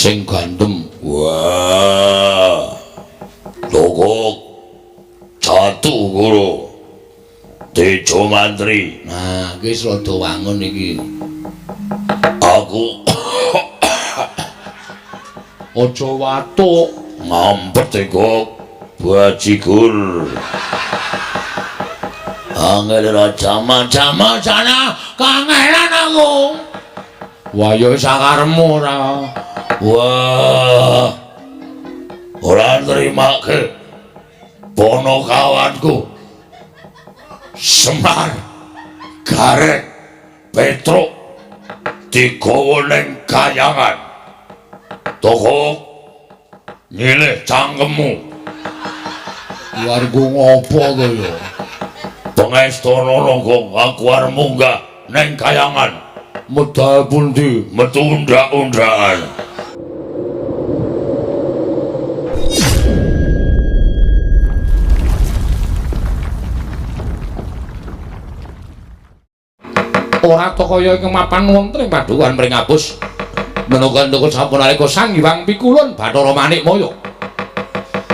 Sing gandem. Wah. Togok Jatuh Guru. Tejo Mantri. Nah, iki wis rada wangun iki. Aku aja watuk. Ngampet kok bajigur. Angel raja macam sana kangelan aku. Wah ya sakaremu ora. Wah. Ora nrimake ponokawanku. Semar, Gareng, Petruk digawa ning kayangan. Togok nyilih cangkemmu. Warga ngopo to ya? Pengestana Gong, aku arep munggah ning kayangan. Medal pundi? Metu undak-undakan. Ora to kaya ing mapan wonten ing Padukuhan Pringapus. Menunggan tukul sampun nalika Sang Hyang Pikulun Bathara Manikmaya.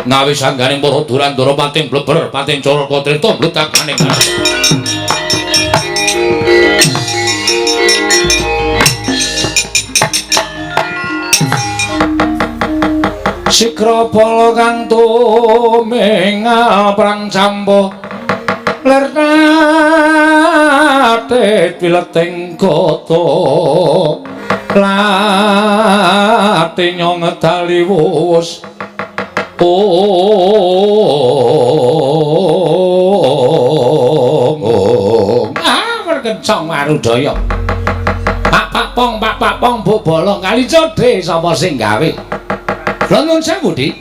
Ngawis angganing para durandara pating bleber pating caraka trita mlutakaning. Sikra bala kang tumingal prang campa lir nate pileting kota late nyong ngedali wus. Oh, ah merkencong marudaya. Pak pak pong pak pak pong bu bolong kali codhe sapa sing gawe. Lha nuwun sewu Dik.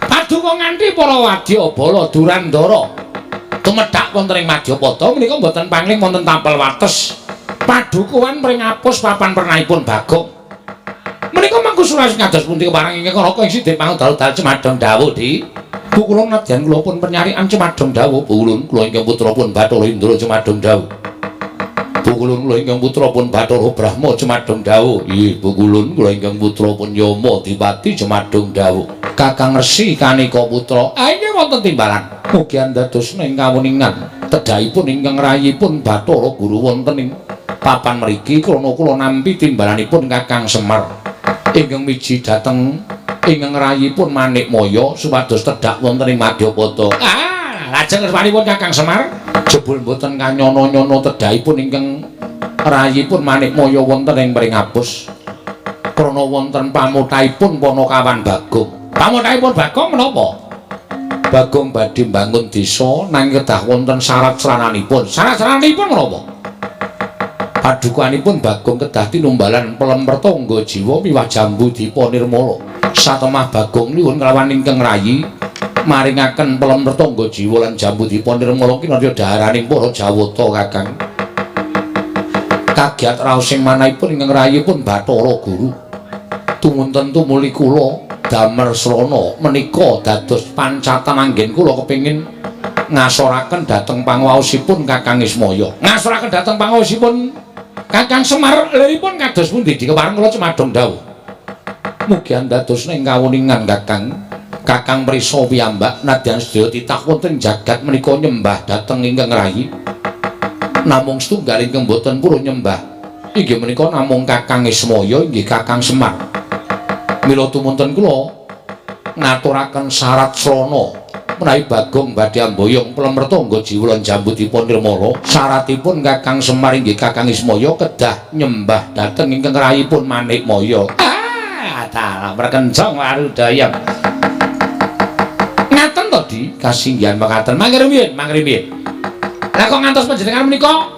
Paduka nganti para wadya bala durandara tumedhak wonten ing Madyapada menika mboten pangling wonten tapel wates. Padukuhan Pringapus papan pernahipun Bagong. Menika mangku suras kados pundi kepareng ingkang Raka ing sidhe pangudal-udal Cemadong dawuh Dik. Bu kula nadyan kula pun penyarian Cemadong dawuh. Bu ulun kula ingkang putra pun Bathara Indra Cemadong dawuh. Bu kulun kula ingkang putra pun Bathara Brahma Cemadong dawuh. Nggih, Bu kulun kula ingkang putra pun Yama Dipati Cemadong dawuh. Kakang Resi Kanika putra. Ah inggih wonten timbalan. Mugi andados ing kawuningan tedhahipun ingkang rayipun Bathara Guru wonten ing papan mriki krana kula nampi timbalanipun Kakang Semar ingkang miji dhateng ingkang rayipun Manikmaya supados tedhak wonten ing Madyapada. Ah, lajeng kersanipun Kakang Semar jebul mboten kanyono-nyono tedhahipun ingkang rayipun Manikmaya wonten ing Pringapus krana wonten pamutaipun Panakawan Bagong. Pamutaipun Bagong menapa? Bagong badhe mbangun desa nanging kedah wonten syarat srananipun. Syarat srananipun menapa? Padukanipun Bagong kedah tinumbalan pelem pertangga jiwa miwah jambu dipa nirmala. Satemah Bagong nyuwun kelawan ingkang rayi maringaken pelem pertangga jiwa lan jambu dipa nirmala kinarya dhaharaning para Jawata Kakang. Kagiat raosing manahipun ingkang rayipun Bathara Guru. Tumunten tumuli kula damel srana menika dados pancatan anggen kula kepengin ngasoraken dhateng panguwaosipun Kakang Ismaya. Ngasoraken dhateng panguwaosipun Kakang Semar liripun kados pundi dikepareng kula Cemadong dawuh. Mugi andados ing kawuningan Kakang. Kakang prisa piyambak nadyan sedaya titah wonten jagat menika nyembah dhateng ingkang rayi. Namung setunggal ingkang boten purun nyembah inggih menika namung Kakang Ismaya inggih Kakang Semar. Mila tumunten kula ngaturaken syarat srana menawi Bagong badhe amboyong pelem mertangga jiwa lan jambu dipun nirmala syaratipun Kakang Semar inggih Kakang Ismaya kedah nyembah dhateng ingkang rayipun Manikmaya. Ah, dalah merkencong warudaya. Ngaten to Di, kasinggihan mekaten. Mangke rumiyin, mangke rumiyin. Lah kok ngantos panjenengan menika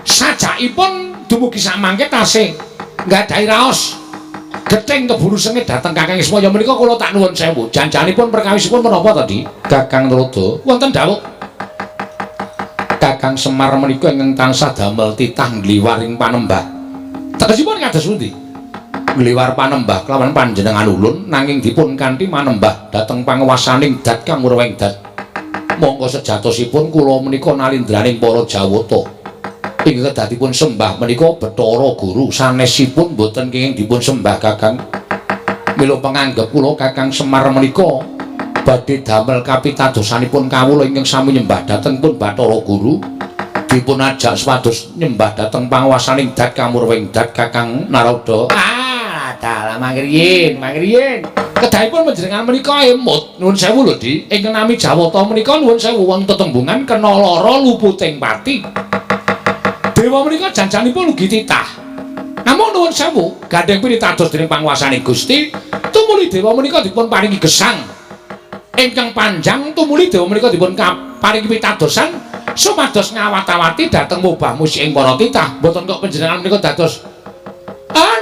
sajakipun dumugi samangke tasih nggadahi raos gething keburu sengit dhateng Kakang Ismaya menika kula tak nuwun sewu. Janjanipun perkawisipun menapa to, Di? Kakang Narada wonten dawuh. Kakang Semar menika ingkang tansah damel titah ngliwar ing panembah. Tegesipun kados pundi? Ngliwar panembah kelawan panjenengan ulun nanging dipun kanthi manembah dhateng panguwasaning dat kang murweng dat. Monggo sejatosipun kula menika nalindraning para Jawata. Ingkang kedah dipun sembah menika Bathara Guru, sanesipun boten kenging dipun sembah Kakang. Mila penganggep kula Kakang Semar menika badhe damel kapitadosanipun kawula ingkang sami nyembah dhateng pun Bathara Guru dipun ajak supados nyembah dhateng panguwasaning dat kamurwing dat Kakang Narada. Ah, dalah mangriyin, mangriyin. Kedahipun panjenengan menika emut nuwun sewu lho Di. Ingkang nami Jawata menika nuwun sewu wonten tetembungan kena lara luputing pati. Dewa menika janjanipun ugi titah. Namung nuwun sewu, gandheng pinitados dening panguwasaning Gusti, tumuli dewa menika dipun paringi gesang ingkang panjang, tumuli dewa menika dipun paringi pitadosan supados ngawat-awati dhateng mubah musik ing para titah. Mboten kok panjenengan menika dados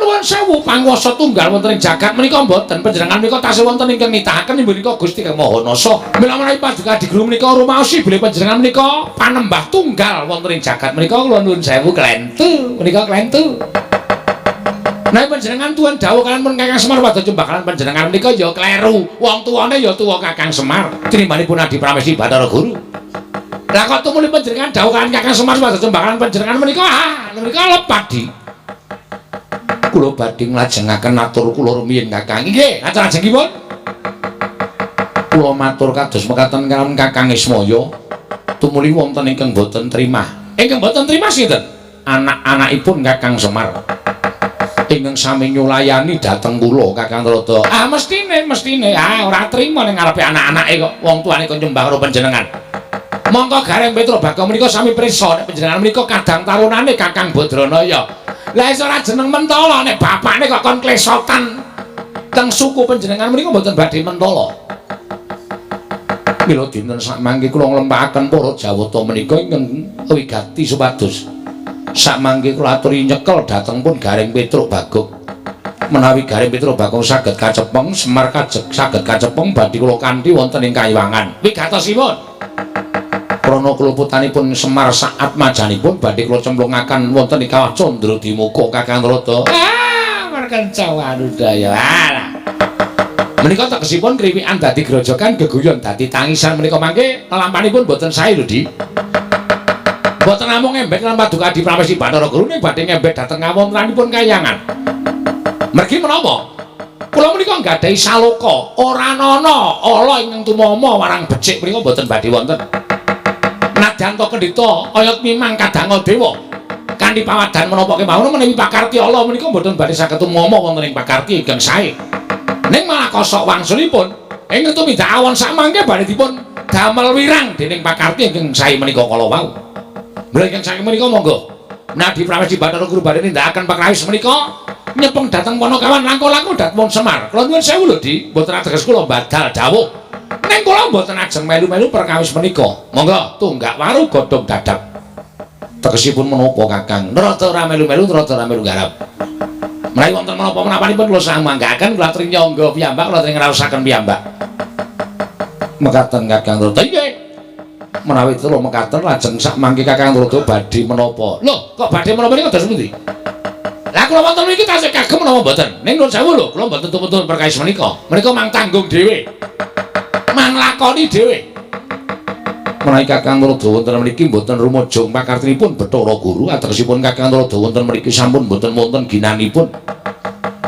nuwun sewu panguwasa tunggal wonten ing jagat menika mboten. Panjenengan menika tasih wonten ingkang nitahaken inggih menika Gusti Kang Maha Nasa. Mila menawi paduka Adiguru menika rumaosi bilih panjenengan menika panembah tunggal wonten ing jagat menika kula nuwun sewu klentu menika klentu. Nek panjenengan tuan dawuh kalian pun Kakang Semar padha cembakalan panjenengan menika ya kleru. Wong tuane ya tuwa Kakang Semar. Tinimbangipun Adi Pramesti Bathara Guru. Lah kok tumuli panjenengan dawuh kalian Kakang Semar padha cembakalan panjenengan menika menika lepat Di. Kula badhe nglajengaken atur kula rumiyin Kakang. Nggih, atur lajengipun. Kula matur kados mekaten kalian Kakang Ismaya. Tumuli wonten ingkang boten trimah. Ingkang boten trimah sinten? Anak-anakipun Kakang Semar. Ingkang sami nyulayani dhateng kula Kakang Narada. Ah mestine, mestine. Ah ora trima ning ngarepe anak-anake kok wong tuane kon nyembah karo panjenengan. Mongko Gareng Petruk Bagong menika sami prisa nek panjenengan menika kadang tarunane Kakang Badranaya. Lah iso ora jeneng mentala nek bapakne kok kon klesotan teng suku panjenengan menika mboten badhe mentala. Mila dinten sakmangke kula nglempahaken para Jawata menika ingkang wigati supados sakmangke kula aturi nyekel dhateng pun Gareng Petruk Bagong. Menawi Gareng Petruk Bagong saged kacepeng, Semar kajeg saged kacepeng badhe kula kanthi wonten ing kayiwangan. Wigatosipun prana kluputanipun Semar saat majanipun badhe kula cemplungaken wonten ing kawah Candra Dimuka Kakang Narada. Ah, markenca warudaya. Alah. Menika tegesipun kriwikan dadi grojogan, geguyon dadi tangisan menika mangke lelampanipun boten sae lho Di. Mboten namung ngembek lan paduka Adi Pramesti Bathara Guru ning badhe ngembek dhateng kawontenanipun kayangan. Mergi menapa? Kula menika nggadahi saloka, ora ana ala ingkang tumama marang becik menika mboten badhe wonten. Nadyan ta kendhita oyot mimang kadanga dewa. Kanthi pawadan menapa kemawon menawi pakarti ala menika mboten badhe saged tumama wonten ing pakarti ingkang sae. Ning malah kosok wangsulipun ingkang tumindak awon samangke badhe dipun damel wirang dening pakarti ingkang sae menika kala wau. Mila ingkang saking menika monggo Nadi Pramesti Bathara Guru badhe nindakaken pakrawis menika nyepeng dhateng Panakawan langkung-langkung dhateng Semar. Kula nuwun sewu lho Di, mboten ateges kula badal dawuh. Ning kula mboten ajeng melu-melu perkawis menika. Monggo tunggak waru godhong dadap. Tegesipun menapa Kakang? Rada ora melu-melu, rada ora melu garap. Menawi wonten menapa menapanipun kula samanggaaken kula aturi nyangga piyambak, kula aturi ngraosaken piyambak. Mekaten Kakang Narada. Nggih. Menawi telu mekaten lajeng sakmangke Kakang Narada badhe menapa? Lho, kok badhe menapa niku dados pundi? Lah kula wonten mriki tasih kagem menapa mboten? Ning nuwun sewu lho, kula mboten tumpun perkawis menika. Menika mang tanggung dhewe. Mang lakoni dhewe. Menawi Kakang Narada wonten mriki mboten rumajung pakartinipun Bathara Guru, ategesipun Kakang Narada wonten mriki sampun mboten wonten ginanipun.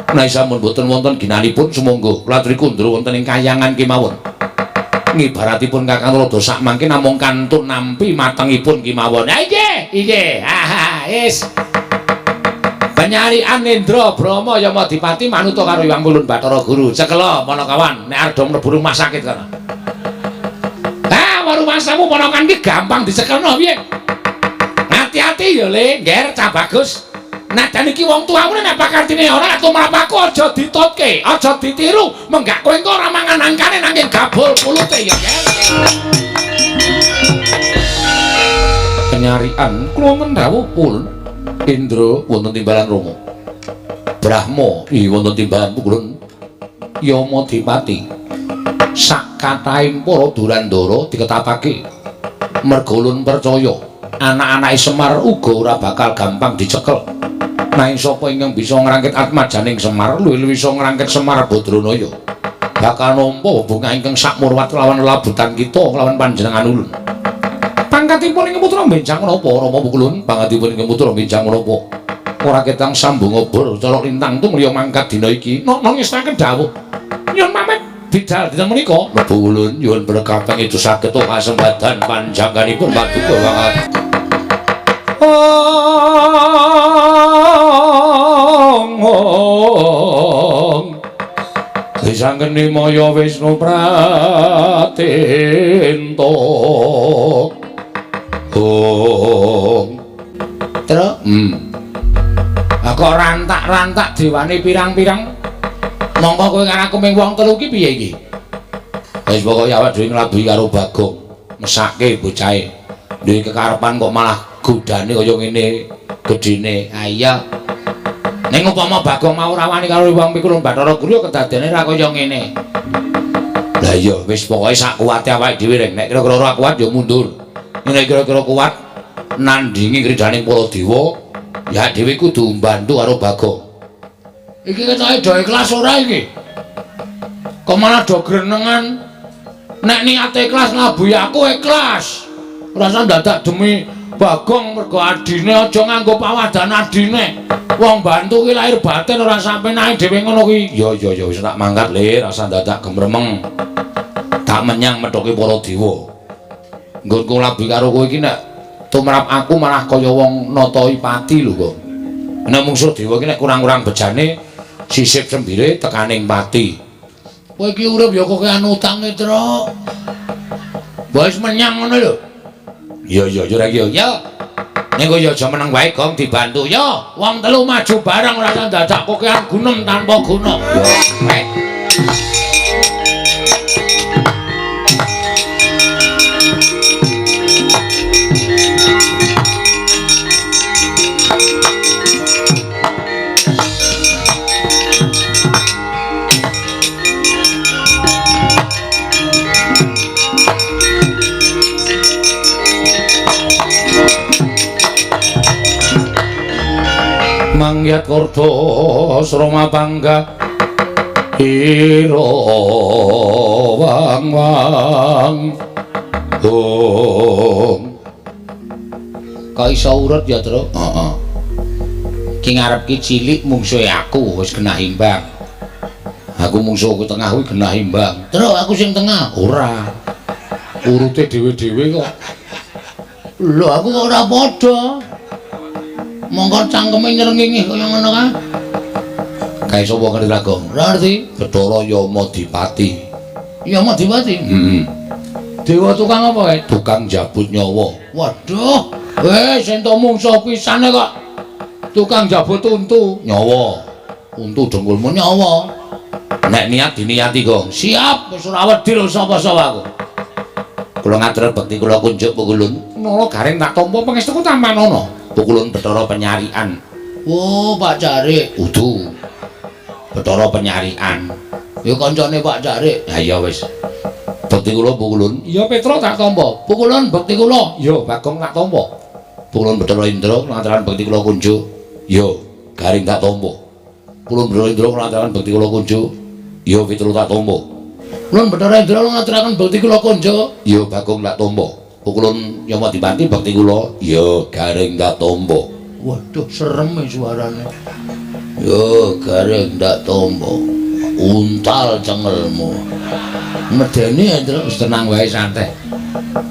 Menawi sampun mboten wonten ginanipun sumangga kula aturi kundur wonten ing kayangan kemawon. Ngibaratipun Kakang Narada sakmangke namung kantun nampi matengipun kemawon. Ha nggih, nggih. Ha wis. Penyarian Indra Brahma Yamadipati manuta karo Hyang Ulun Bathara Guru. Cekela Panakawan nek arep mlebu rumah sakit kono. Ah, rumasamu ponakan iki gampang dicekelno piye? Hati-hati ya Le, ngger cah bagus. Najan iki wong tuamu nek pakartine ora tumrap aku aja ditutke, aja ditiru. Menggak kowe engko ora mangan angkane nanging gabul pulute ya, Ger. Penyarian kula wonten dawuh pun Indra wonten timbalan Rama. Brahma wonten timbalan pukulun Yamadipati. Sak kathahing para Durandara diketapake merga ulun percaya anak-anake Semar uga ora bakal gampang dicekel. Nanging sapa ingkang bisa ngrangkit atmajaning Semar luwih-luwih iso ngrangkit Semar Badranaya bakal nampa bebungah ingkang sakmurwat lawan labutan kita lawan panjenengan ulun. Pangkatipun ing putra benjang menapa Rama Pukulun? Pangkatipun ing putra benjang menapa? Ora ketang sambung obor colok lintang tumliya mangkat dina iki. Nok nangestaken dawuh. Nyuwun pamit bidal dinten menika. Mlebu ulun nyuwun berkah pangestu saged kasembadan panjangganipun paduka banget. Ong ong Disanggeni maya Wisnu Pratento. Ong. Truk. Kok rantak-rantak dewane pirang-pirang. Mongko kowe karo aku ming wong telu ki piye iki? Wis pokoke awake dhewe nglabuhi karo Bagong, mesake bocahe. Duwe kekarepan kok malah godane kaya ngene gedene. Ha iya. Ning upama Bagong mau ora wani karo wong Pikulun Bathara Guru kedadene ra kaya ngene. Lah iya, wis pokoke sak kuwate awake dhewe reng. Nek kira-kira ora kuat ya mundur. Nek kira-kira kuat nandingi kridhaning para dewa, ya dhewe kudu mbantu karo Bagong. Iki ketoke do ikhlas ora iki? Kok malah do grenengan? Nek niate ikhlas nglabuhi aku ikhlas. Ora usah dadak demi Bagong mergo adine aja nganggo pawadan adine. Wong bantu ki lahir batin ora sampe nae dhewe ngono kuwi. Ya ya ya wis tak mangkat le, rasa dadak gemremeng. Tak menyang methoke para dewa. Nggonku nglabuhi karo kowe iki nek tumrap aku malah kaya wong nata pati lho kok. Nek mungsuh dewa iki nek kurang-kurang bejane sisip sembire tekaning pati. Kowe iki urip ya kokean utange, Truk. Wis menyang ngono lho. Ya ya ya rek ya. Ya. Ning kowe ya aja meneng wae, Gong, dibantu. Ya, wong telu maju bareng ora usah dadak kokean gunem tanpa guna. Ya. Mangyat kordo sroma bangga ira wang wang hong. Kok iso urut ya, Truk? Heeh. Ki ngarep ki cilik mungsuhe aku wis genah imbang. Aku mungsuh ku tengah kuwi genah imbang. Truk, aku sing tengah. Ora. Urute dhewe-dhewe kok. Lho, aku kok ora padha. Mongko cangkeme nyrengenge kaya ngono kae. Kae sapa ngerti ra, Gong? Ora ngerti. Bathara Yamadipati. Yamadipati? Heeh. Dewa tukang apa kae? Tukang jabut nyawa. Waduh, wis entuk mungsuh pisane kok. Tukang jabut untu. Nyawa. Untu dengkulmu nyawa. Nek niat diniati, Gong. Siap, wis ora wedi lho sapa-sapa aku. Kula ngatur bekti kula kunjuk pukulun. Nala Gareng tak tampa pangestuku tampanana. Pukulun Bathara Penyarian. Oh, Pak Jarik. Udu. Bathara Penyarian. Ya kancane Pak Jarik. Ha iya wis. Bekti kula pukulun. Ya Petro tak tampa. Pukulun bekti kula. Ya Bagong tak tampa. Pukulun Bathara Indra lantaran bekti kula kunjuk. Ya Garing tak tampa. Pukulun Bathara Indra lantaran bekti kula kunjuk. Ya Petro tak tampa. Pukulun Bathara Indra ngaturaken bekti kula kunjuk. Ya Bagong tak tampa. Pukulun Yamadipati bekti kula. Ya Garing tak tampa. Waduh, serem suarane. Ya Garing tak tampa. Untal cengelmu. Medeni ya, Truk. Wis tenang wae santai.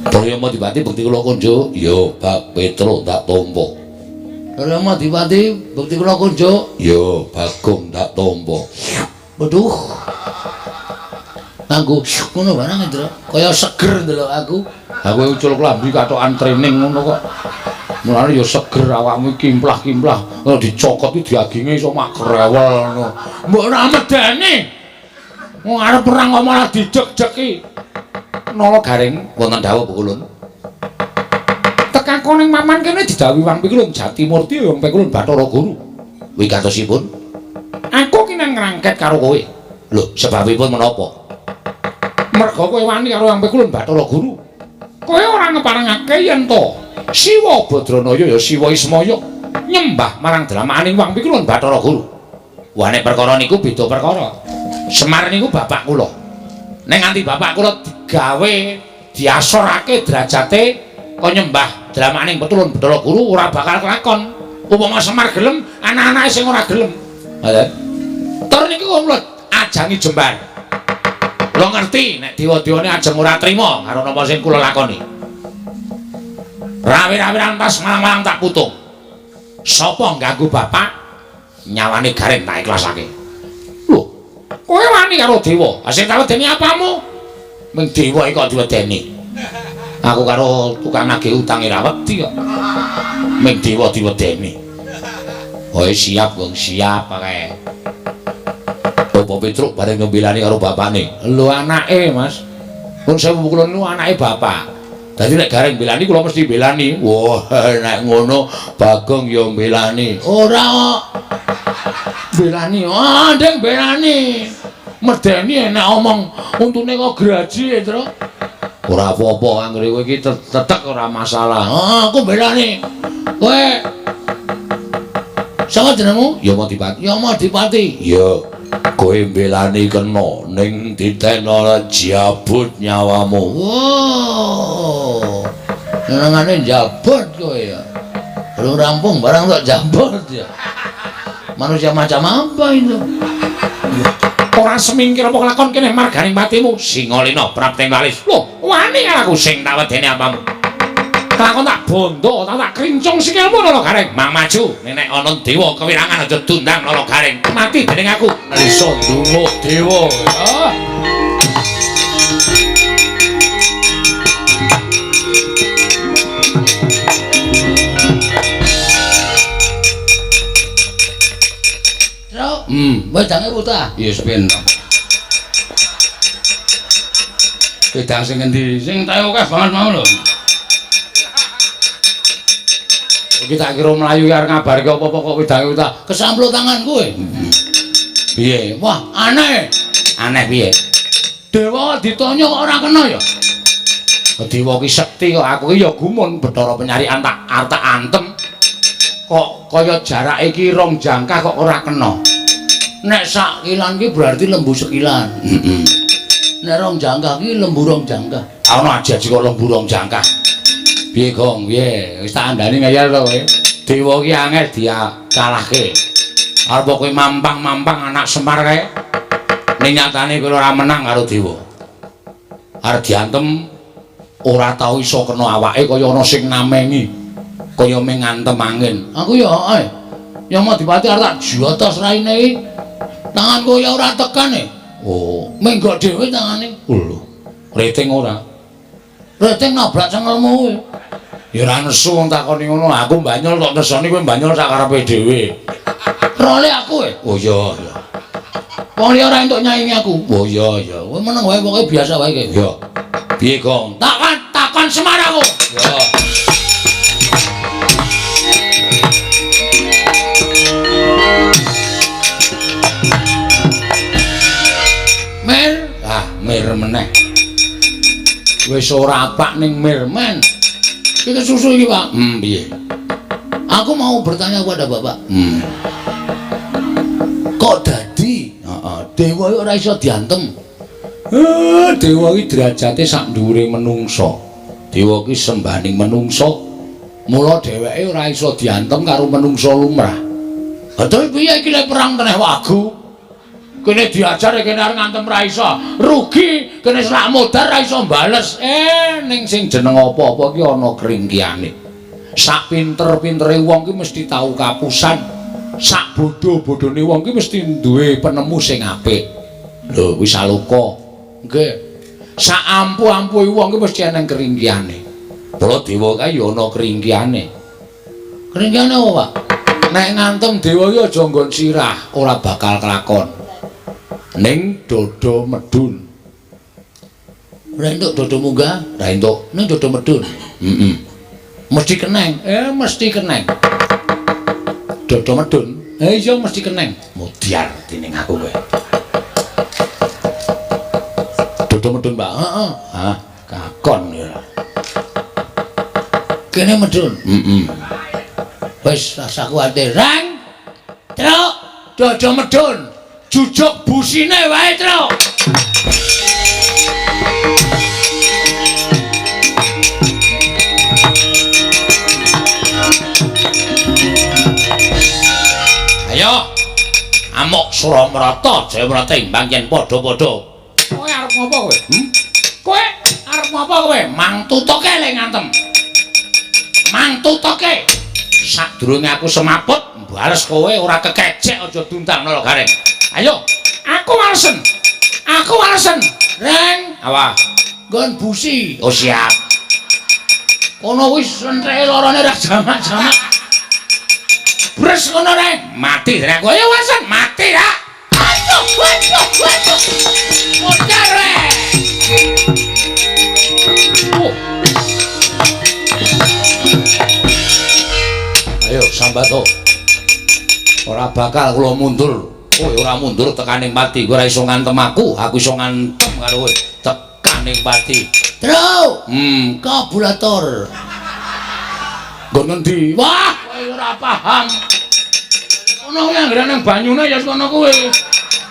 Bathara Yamadipati bekti kula kunjuk. Ya Bak Petro tak tampa. Bathara Yamadipati bekti kula kunjuk. Ya Bagong tak tampa. Waduh. Nganggo ngono barang, Truk. Kaya seger ndelok aku. Aku ucul klambi katokan training ngono kok. Mulane ya seger awakmu kimplah-kimplah, kalau dicokot iki diaginge iso mak grewel ngono. Mbok ora medeni. Wong arep perang kok malah dijek-jeki. Nala Gareng wonten dawuh pukulun. Tekako ning paman kene didhawuhi Wang Pikulun Jatimurti Wang Pikulun Bathara Guru. Wigatosipun aku ki nang ngrangket karo kowe. Lho, sebabipun menapa? Merga kowe wani karo Wang Pikulun Bathara Guru. Kowe ora ngeparengake yen to Siwa Badranaya ya Siwa Ismaya nyembah marang dramaaning Wang Pikulun Bathara Guru. Wah, nek perkara niku beda perkara. Semar niku bapak kula. Nek nganti bapak kula digawe diasorake derajate kok nyembah dramaaning Pikulun Bathara Guru ora bakal kelakon. Upama Semar gelem, anak-anake sing ora gelem. Ngoten. Tur niku kula ajangi jembar. Kula ngerti nek dewa-dewane ajeng ora trima karo napa sing kula lakoni. Rawi-rawi rantas malang-malang tak putung. Sapa ngganggu bapak nyawane Gareng tak ikhlasake. Lho, kowe wani karo dewa. Sing tak wedeni apamu? Ming dewa iki kok diwedeni. Aku karo tukang nagih utang ora wedi kok. Ming dewa diwedeni. Oh siap, Gong, siap kae. Bapak Petruk bareng ngembelani karo bapakne. Lho anake, Mas. Pun sewu kula niku anake bapak. Dadi nek Gareng mbelani kula mesti mbelani. Wah, nek ngono Bagong ya mbelani. Ora kok. Mbelani. Ah, ndeng mbelani. Medeni nek omong untune kok graji, Truk. Ora apa-apa, anggere kowe iki tetek ora masalah. Ah, aku mbelani. Kowe sapa jenengmu? Yamadipati. Yamadipati. Ya. Kowe mbelani kena ning ditena jabut nyawamu. Wow. Senengane jabut kowe ya. Belum rampung barang kok jabut ya. Manusia macam apa itu? Ora semingkir apa kelakon kene marganing patimu. Singalina prapting walis. Lho, wani aku sing tak wedeni apamu. Kelakon tak bondo, tak krincung sikilmu Lolo Gareng. Mang maju, nek ana dewa kewirangan aja dundang Lolo Gareng. Mati dening aku. Iso ndunguk dewa. Ah. Truk. Wedange putah. Ya wis ben. Wedang sing endi? Sing tae akeh banget mau lho. Iki tak kira mlayu arep ngabarke apa-apa kok wedange utah. Kesamplo tangan kowe. Piye? Wah, aneh. Aneh piye? Dewa ditanya kok ora kena ya? Dewa ki sekti kok aku ki ya gumun Bathara Penyarikan tak arep tak antem. Kok kaya jarake iki rong jangkah kok ora kena. Nek sak kilan ki berarti lembu sekilan. Heeh. Nek rong jangkah ki lembu rong jangkah. Ana aji-aji kok lembu rong jangkah. Piye Gong? Piye? Wis tak andani ngeyel to kowe. Dewa ki angel dikalahke. Arep kowe mampang-mampang anak Semar kae. Ning nyatane kowe ora menang karo dewa. Arep diantem ora tau iso kena awake kaya ana sing namengi. Kaya mung ngantem angin. Aku ya heeh. Yamadipati arep tak jotos raine iki. Tanganku ya ora tekan e. Oh, menggok dhewe tangane. Lho. Reting ora? Reting nabrak cengelmu kowe. Ya ora nesu wong takoni ngono. Aku banyol tok nesoni kowe banyol sak karepe dhewe. Role aku e. Oh iya iya. Wong liya ora entuk nyaingi aku. Oh iya iya. Kowe meneng wae pokoke biasa wae iki. Iya. Piye, Gong? Takon takon Semar aku. Ya. Mir, ah mir meneh. Wis ora apak ning mirmen. Iki susu iki, Pak. Piye? Aku mau bertanya kepada Bapak. Kok dadi? Heeh, dewa iki ora iso diantem. Dewa iki derajate sak dhuwure menungsa. Dewa iki sembahaning menungsa. Mula dheweke ora iso diantem karo menungsa lumrah. Lah terus piye iki lek perang teneh wagu? Kene diajar kene arep ngantem ra iso. Rugi, kene selak modar ra iso bales. Ning sing jeneng apa-apa ki ana kringkiane. Sak pinter-pintere wong ki mesti tau kapusan. Sak bodho-bodhone wong ki mesti duwe penemu sing apik. Lho, wis aloka. Nggih. Sak ampuh-ampuhe wong ki mesti eneng kringkiane. Mula dewa kae ya ana kringkiane. Kringkiane apa, Pak? Nek ngantem dewa ki aja nggon sirah, ora bakal kelakon. Ning dodo medun. Ora entuk dodo munggah, ora entuk. Ning dodo medun. Heeh. Mesti keneng. Mesti keneng. Dodo medun. Iya mesti keneng. Mudyar dening aku kowe. Dodo medun, Pak. Heeh. Hah, kakon ya. Kene medun. Heeh. Wis rasa kuwatir. Rang. Truk, dodo medun. Jujuk busine wae, Truk. Ayo. Amuk Suramrata, Jayamrata imbang yen padha-padha. Kowe arep ngopo kowe? Kowe arep ngopo kowe? Mang tutuke le ngantem. Mang tutuke. Sadurunge aku semaput, bales kowe ora kekecek aja duntang Nala Gareng. Ayo, aku walesen. Aku walesen. Reng, awa. Nggon busi. Oh siap. Kono wis sentreke lorone ra jamak-jamak. Bres ngono reng, mati reng aku. Ayo walesen, mati ra. Ayo, ayo, ayo. Modar reng. Oh. Ayo sambato. Ora bakal kula mundur. Kowe ora mundur tekaning pati. Kowe ora iso ngantem aku, aku iso ngantem karo kowe. Tekaning pati. Tru. Kabulator. Nggon ngendi? Wah, kowe ora paham. Kono kuwi anggere nang banyune ya kono kuwi.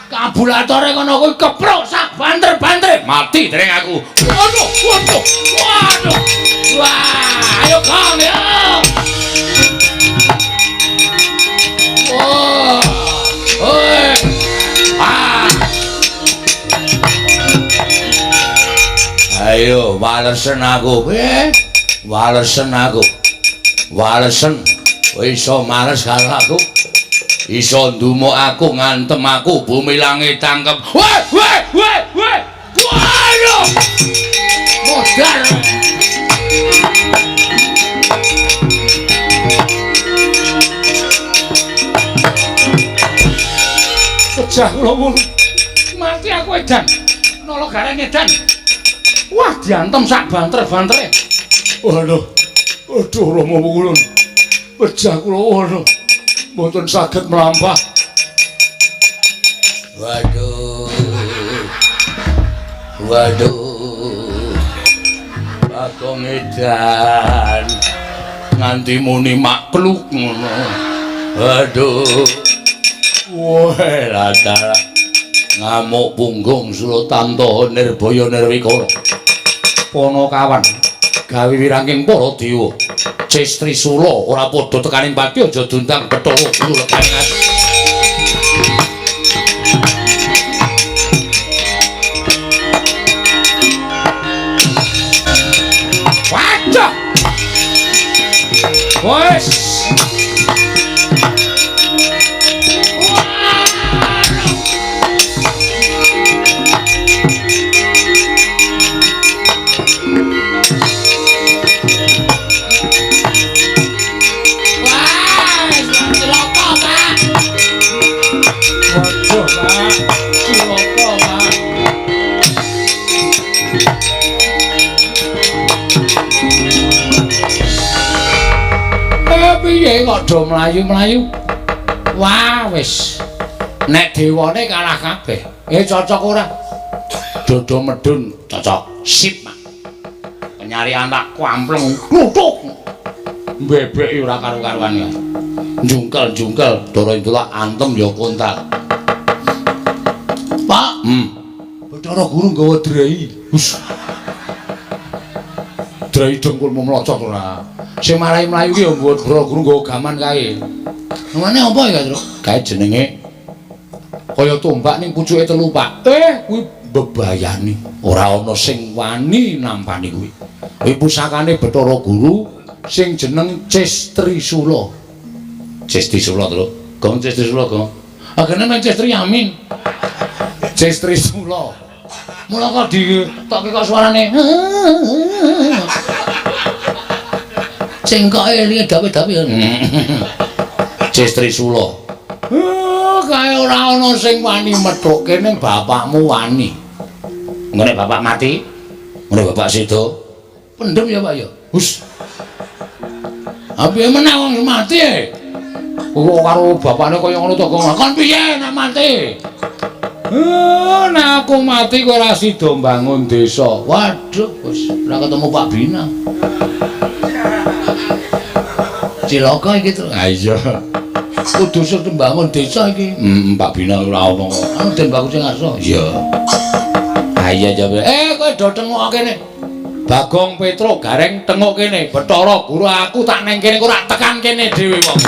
Kabulatore kono kuwi keprok sak banter-bantere. Mati dereng aku. Waduh, waduh. Waduh. Wah, ayo Kang ya. Wah. Oi. Ah. Ayo walesen aku. Walesen aku. Walesen. Kowe iso males karo aku. Iso ndumuk aku, ngantem aku, bumi langit tangkep. Weh, weh, weh, weh. Waduh. Modar. Pecah kula ngono. Mati aku edan. Nala Gareng edan. Wah, diantem sak banter-bantere. Waduh. Aduh Rama Pukulun. Pecah kula waduh. Mboten saged mlampah. Waduh. Waduh. Bagong edan. Nganti muni makluk ngono. Waduh. Wah, latara. Ngamuk punggung Surotanto Nirbaya Nirwikara. Ponokawan gawe wirangking para dewa. Ces Trisula ora padha tekaning pati aja diundang Bathara Guru lekane ati. Waduh. Wes. Piye kok do mlayu-mlayu? Wah, wis. Nek dewane kalah kabeh. Cocok ora? Dodo medun cocok. Sip, Mak. Penyarian tak kampleng kluthuk. Mbebeki ora karu-karuan ya. Jungkel-jungkel Dara Indula antem ya kontal. Pak. Bathara Guru nggawa drei. Hus. Drei dengkulmu mlocot ora. Sing marai mlayu ki ya Bathara Guru nggawa gaman kae. Namane apa ya, Truk? Kae jenenge kaya tombak ning pucuke telu, Pak. Kuwi bebayani. Ora ana sing wani nampani kuwi. Kuwi pusakane Bathara Guru sing jeneng Ces Trisula. Ces Trisula, Truk. Gong Ces Trisula, Gong. Agene men Ces Triamin. Ces Trisula. Mula kok ditokke kok suarane. Cengkoke elinge dawe-dawe. Ces Trisula. Kae ora ana sing wani methukke ning bapakmu wani. Ngene bapak mati, ngene bapak sedo. Pendem ya, Pak ya. Hus. Ha piye meneh wong mati e? Kok karo bapakne kaya ngono to, Gong. Kon piye nek mati? Nek aku mati kowe ora sida mbangun desa. Waduh, wis ora ketemu Pak Bina. Cilaka iki, Truk. Ha iya. Kudu sing mbangun desa iki. Pak Bina ora ono. Anu Den Bagus sing ngarsa. Iya. Ha iya jabe. Kowe do tengok kene. Bagong Petro Gareng tengok kene. Bathara Guru aku tak neng kene ora tekan kene dhewe wong.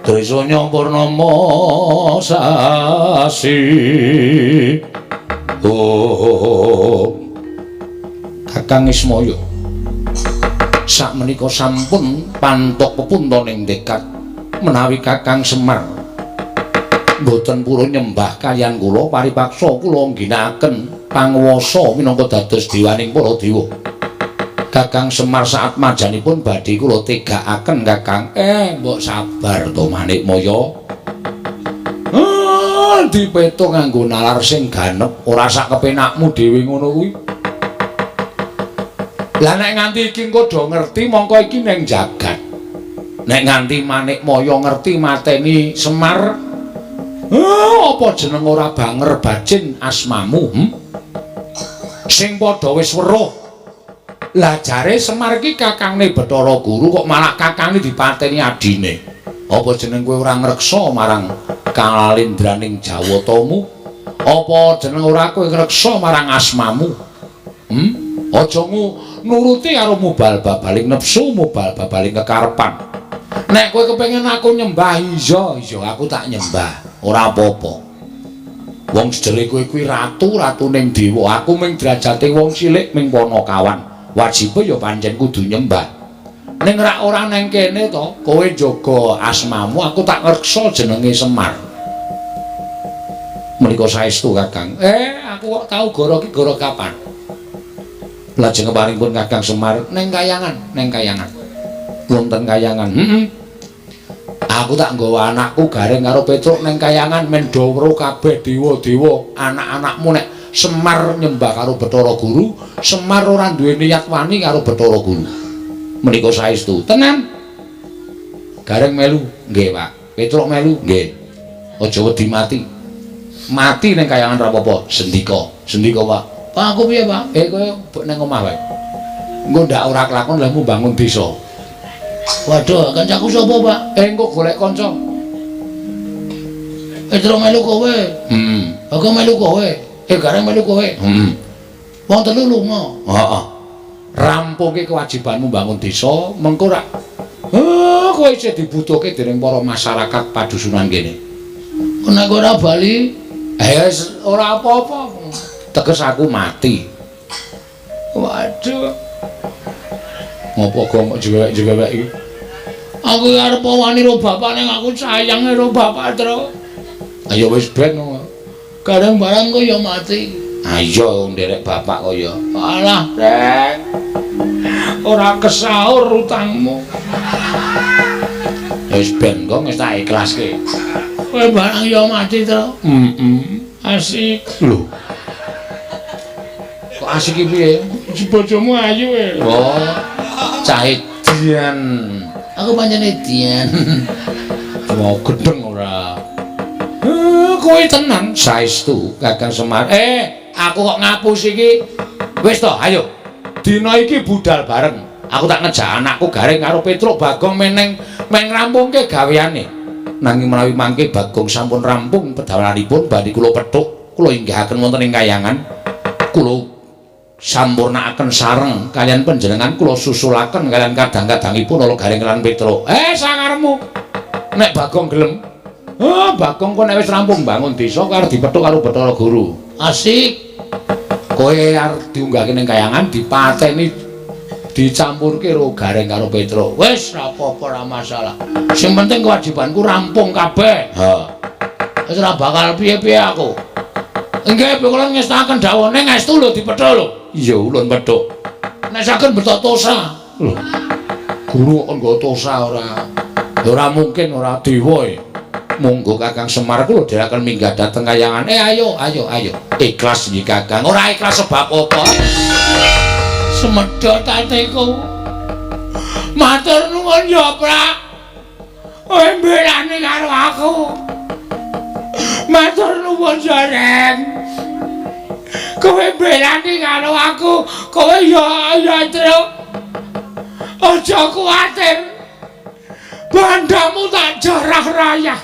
Trisanya purnama sasi. Oh, Kakang Ismaya, sakmenika sampun pantok pepuntoning tekad menawi Kakang Semar mboten purun nyembah kaliyan kula, paripaksa kula ngginakaken panguwasa minangka dados dewaning para dewa. Kakang Semar saat majanipun badhe kula tegakaken Kakang. Mbok sabar to Manikmaya. Dipeto nganggo nalar sing ganep, ora sak kepenakmu dhewe ngono kuwi. Lah nek nganti iki engko do ngerti mongko iki ning jagat. Nek nganti Manikmaya ngerti mateni Semar, apa jeneng ora banger bacin asmamu? Sing padha wis weruh. Lah jare Semar iki kakangne Bathara Guru kok malah kakangne dipateni adine. Apa jeneng kowe ora ngreksa marang kalalendraning Jawatamu? Apa jeneng ora kowe ngreksa marang asmamu? Aja nuruti karo mubal babaling nepsu, mubal babaling kekarepan. Nek kowe kepengin aku nyembah, iya, iya aku tak nyembah, ora apa-apa. Wong sejere kowe kuwi ratu, ratuning dewa, aku ming derajate wong cilik ming panakawan. Wajibe ya pancen kudu nyembah. Ning rak ora neng kene to, kowe njaga asmamu, aku tak ngreksa jenenge Semar. Menika saestu Kakang. Aku kok tau goro ki goro kapan? Lajeng keparingipun Kakang Semar neng kayangan, neng kayangan. Wonten kayangan. Heeh. Aku tak nggawa anakku Gareng karo Petruk neng kayangan men do weruh kabeh dewa-dewa anak-anakmu nek Semar nyembah karo Bathara Guru, Semar ora duwe niat wani karo Bathara Guru. Menika saestu. Tenan. Gareng melu, nggih, Pak. Petruk melu, nggih. Aja wedi mati. Mati ning kayangan ora apa-apa. Sendika, sendika, Pak. Pak aku piye, Pak? Kowe nang omah wae. Engko ndak ora kelakon lehmu bangun desa. Waduh, kancaku sapa, Pak? Engko golek kanca. Petruk melu kowe. Heeh. Aku melu kowe. Gareng melu kowe. Heeh. Wong telu lunga. Heeh. Rampungke kewajibanmu bangun desa, mengko rak kowe isih dibutuhke dening para masyarakat padusunan kene. Nek ora bali, ora apa-apa. Teges aku mati. Waduh. Ngopo kok jewek-jewek iki? Aku arep wani ro bapak ning aku sayang ro bapak, Tru. Ayo wis ben. Gareng barang kok ya mati. Ayo nderek bapak kok ya. Alah, Reng. Ora kesaur utangmu. Wis ben kok wis tak ikhlaske. Kowe barang ya mati, Tru. Heeh. Asik. Lho. Kok asik iki piye? Bojomu ayu e. Oh. Cah edian. Aku pancen edian. Mau gedeng ora? Kowe tenan saestu Kakang Semar. Aku kok ngapus iki. Wis to, ayo. Dina iki budal bareng. Aku tak ngejak anakku Gareng karo Petruk Bagong meneng men rampungke gaweane. Nanging menawi mangke Bagong sampun rampung pedalanipun badhe kula pethuk, kula inggihaken wonten ing kayangan. Kula sampurnakaken sareng kaliyan panjenengan, kula susulaken kaliyan kadang-kadangipun ala Gareng lan Petruk. Sakarepmu. Nek Bagong gelem. Bagong kok nek wis rampung bangun desa karo dipethuk karo Bathara Guru. Asik. Kowe arep diunggahke ning kayangan dipateni dicampurke karo Gareng karo Petruk. Wis ora apa-apa, ora masalah. Sing penting kewajibanku rampung kabeh. Ha. Wis ora bakal piye-piye aku. Nggih, kula ngestaken dawuhne ngestu lho dipethuk lho. Iya, ulun pethuk. Nek saged beto tosa. Lho. Guru kok nggo tosa ora? Ora mungkin ora dewa e. Monggo Kakang Semar kula dherekaken minggah dhateng kayangan. Ayo, ayo, ayo. Ikhlas nggih Kakang. Ora ikhlas sebab apa? Semedhot atiku. Matur nuwun ya, Prak. Kowe mbelani karo aku. Matur nuwun ya, Reng. Kowe mbelani karo aku. Kowe ya ya, Truk. Aja kuwatir. Bandamu tak jarah rayah.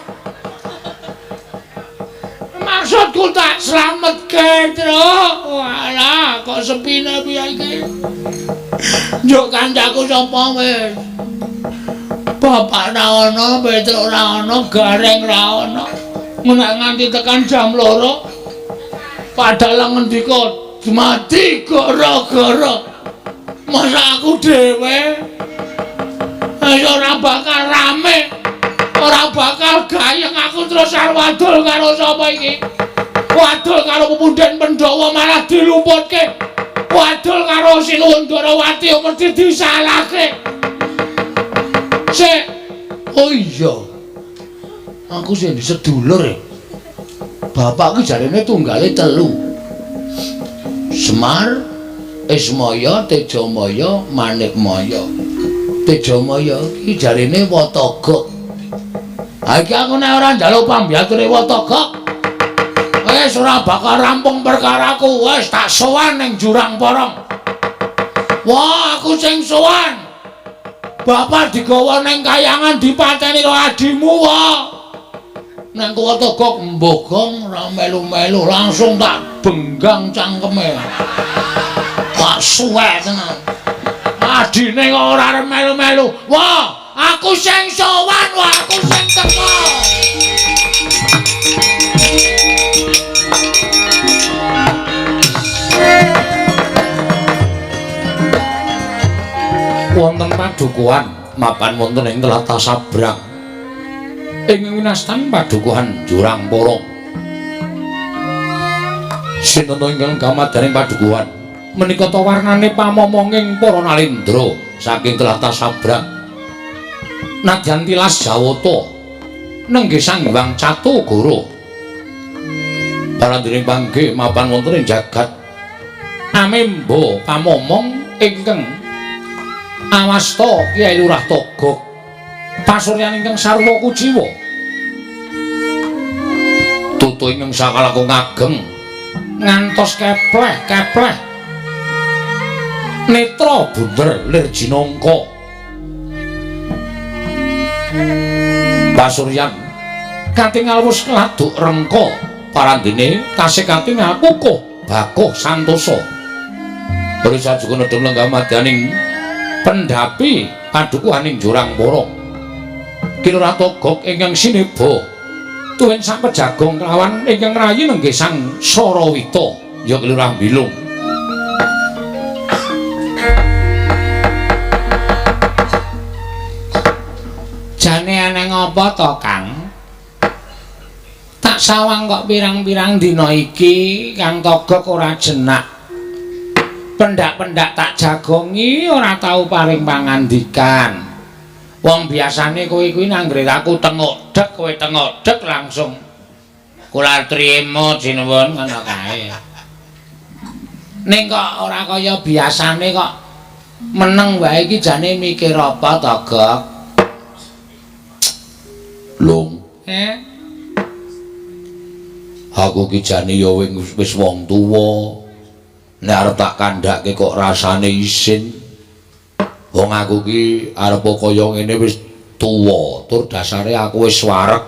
Maksudku tak slametke, Truk. Walah, kok sepine piye iki? Njuk kancaku sapa wis? Bapak ra ono, Petruk ra ono, Gareng ra ono. Nek nganti tekan jam 2 padahal ngendika mati gara-gara masa aku dhewe ayo ora bakal rame, ora bakal gayeng aku terus arep wadul karo sapa iki. Wadul karo pepunden Pandhawa malah diluputke. Wadul karo Sinuwun Ndarawati mesti disalahke. Sik. Oh iya. Aku sing sedulur e. Bapak ki jarene tunggale 3. Semar, Ismaya, Tejamaya, Manikmaya. Tejamaya ki jarene Watagok. Ha iki aku nek ora njaluk pambiyature Watagok, wis ora bakal rampung perkaraku. Wis tak sowan ning Jurang Porong. Wah, aku sing sowan. Bapak digawa ning kayangan dipateni karo adimu wae. Nang Watagok mbogong ora melu-melu, langsung tak benggang cangkeme. Wah, suwek tenan. Adine kok ora arep melu-melu. Wah, aku sing sowan, wah aku sing teko. Wonten padukuhan mapan wonten ing tlatah Sabrang. Ing winastan padukuhan Jurang Porong. Sinten ingkang kamadaning padukuhan menika ta warnane pamomonging para nalendra saking tlatah Sabrang. Nadyan tilas Jawata nenggih Sang Hyang Catugara. Parandene panggih mapan wonten ing jagat amemba pamomong ingkang awasta Kyai Lurah Togog pasuryan ingkang sarwa kuciwa. Tutu ingkang sakalakung ageng ngantos kepleh-kepleh netra bunder lir jinangka. Pasuryan katingal wus laduk rengka parandene tasih katingal kukuh bakuh santosa. Risa juga nedheng lenggah madyaning pendhapi padukuhaning Jurang Porong. Ki Lurah Togog ingkang sineba tuwin sapejagong kelawan ingkang rayi nenggih Sang Sarawita ya Ki Lurah Bilung. Jane aneng apa to, Kang? Tak sawang kok pirang-pirang dina iki Kang Togog ora jenak. Pendak-pendak tak jagongi ora tau paring pangandikan. Wong biasane kowe kuwi nanggre aku tengok dek, kowe tengok dek langsung kula trimo sinuwun ngono kae. Ning kok ora kaya biasane kok meneng wae iki jane mikir apa to, Gok? Lung. Aku ki jane ya wis wong tuwa. Nek arep tak kandhake kok rasane isin. Wong aku ki arep kaya ngene wis tuwa, tur dasare aku wis wareg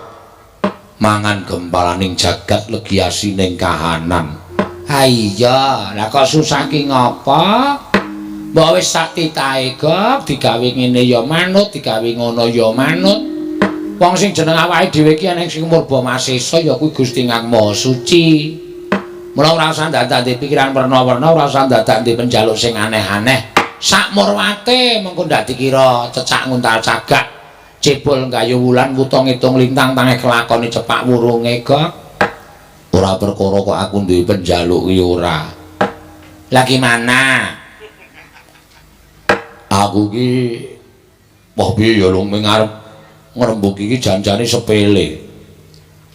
mangan gempalaning jagat legi asining kahanan. Ha iya, lah kok susah ki ngopo? Mbok wis sak titahe, Gok, digawe ngene ya manut, digawe ngono ya manut. Wong sing jeneng awake dhewe iki ana sing murba masesa ya kuwi Gusti Kang Maha Suci. Mula ora usah dadak ndek pikiran werna-werna, ora usah dadak ndek penjaluk sing aneh-aneh. Sak murwate mengko ndak dikira cecak nguntal cagak, cebol nggayu wulan wuta ngitung lintang tangeh kelakone cepak wurunge, Gok. Ora perkara kok aku duwe penjaluk ki ora. Lah gimana? Aku ki wah piye ya lung arep ngrembug iki janjane sepele.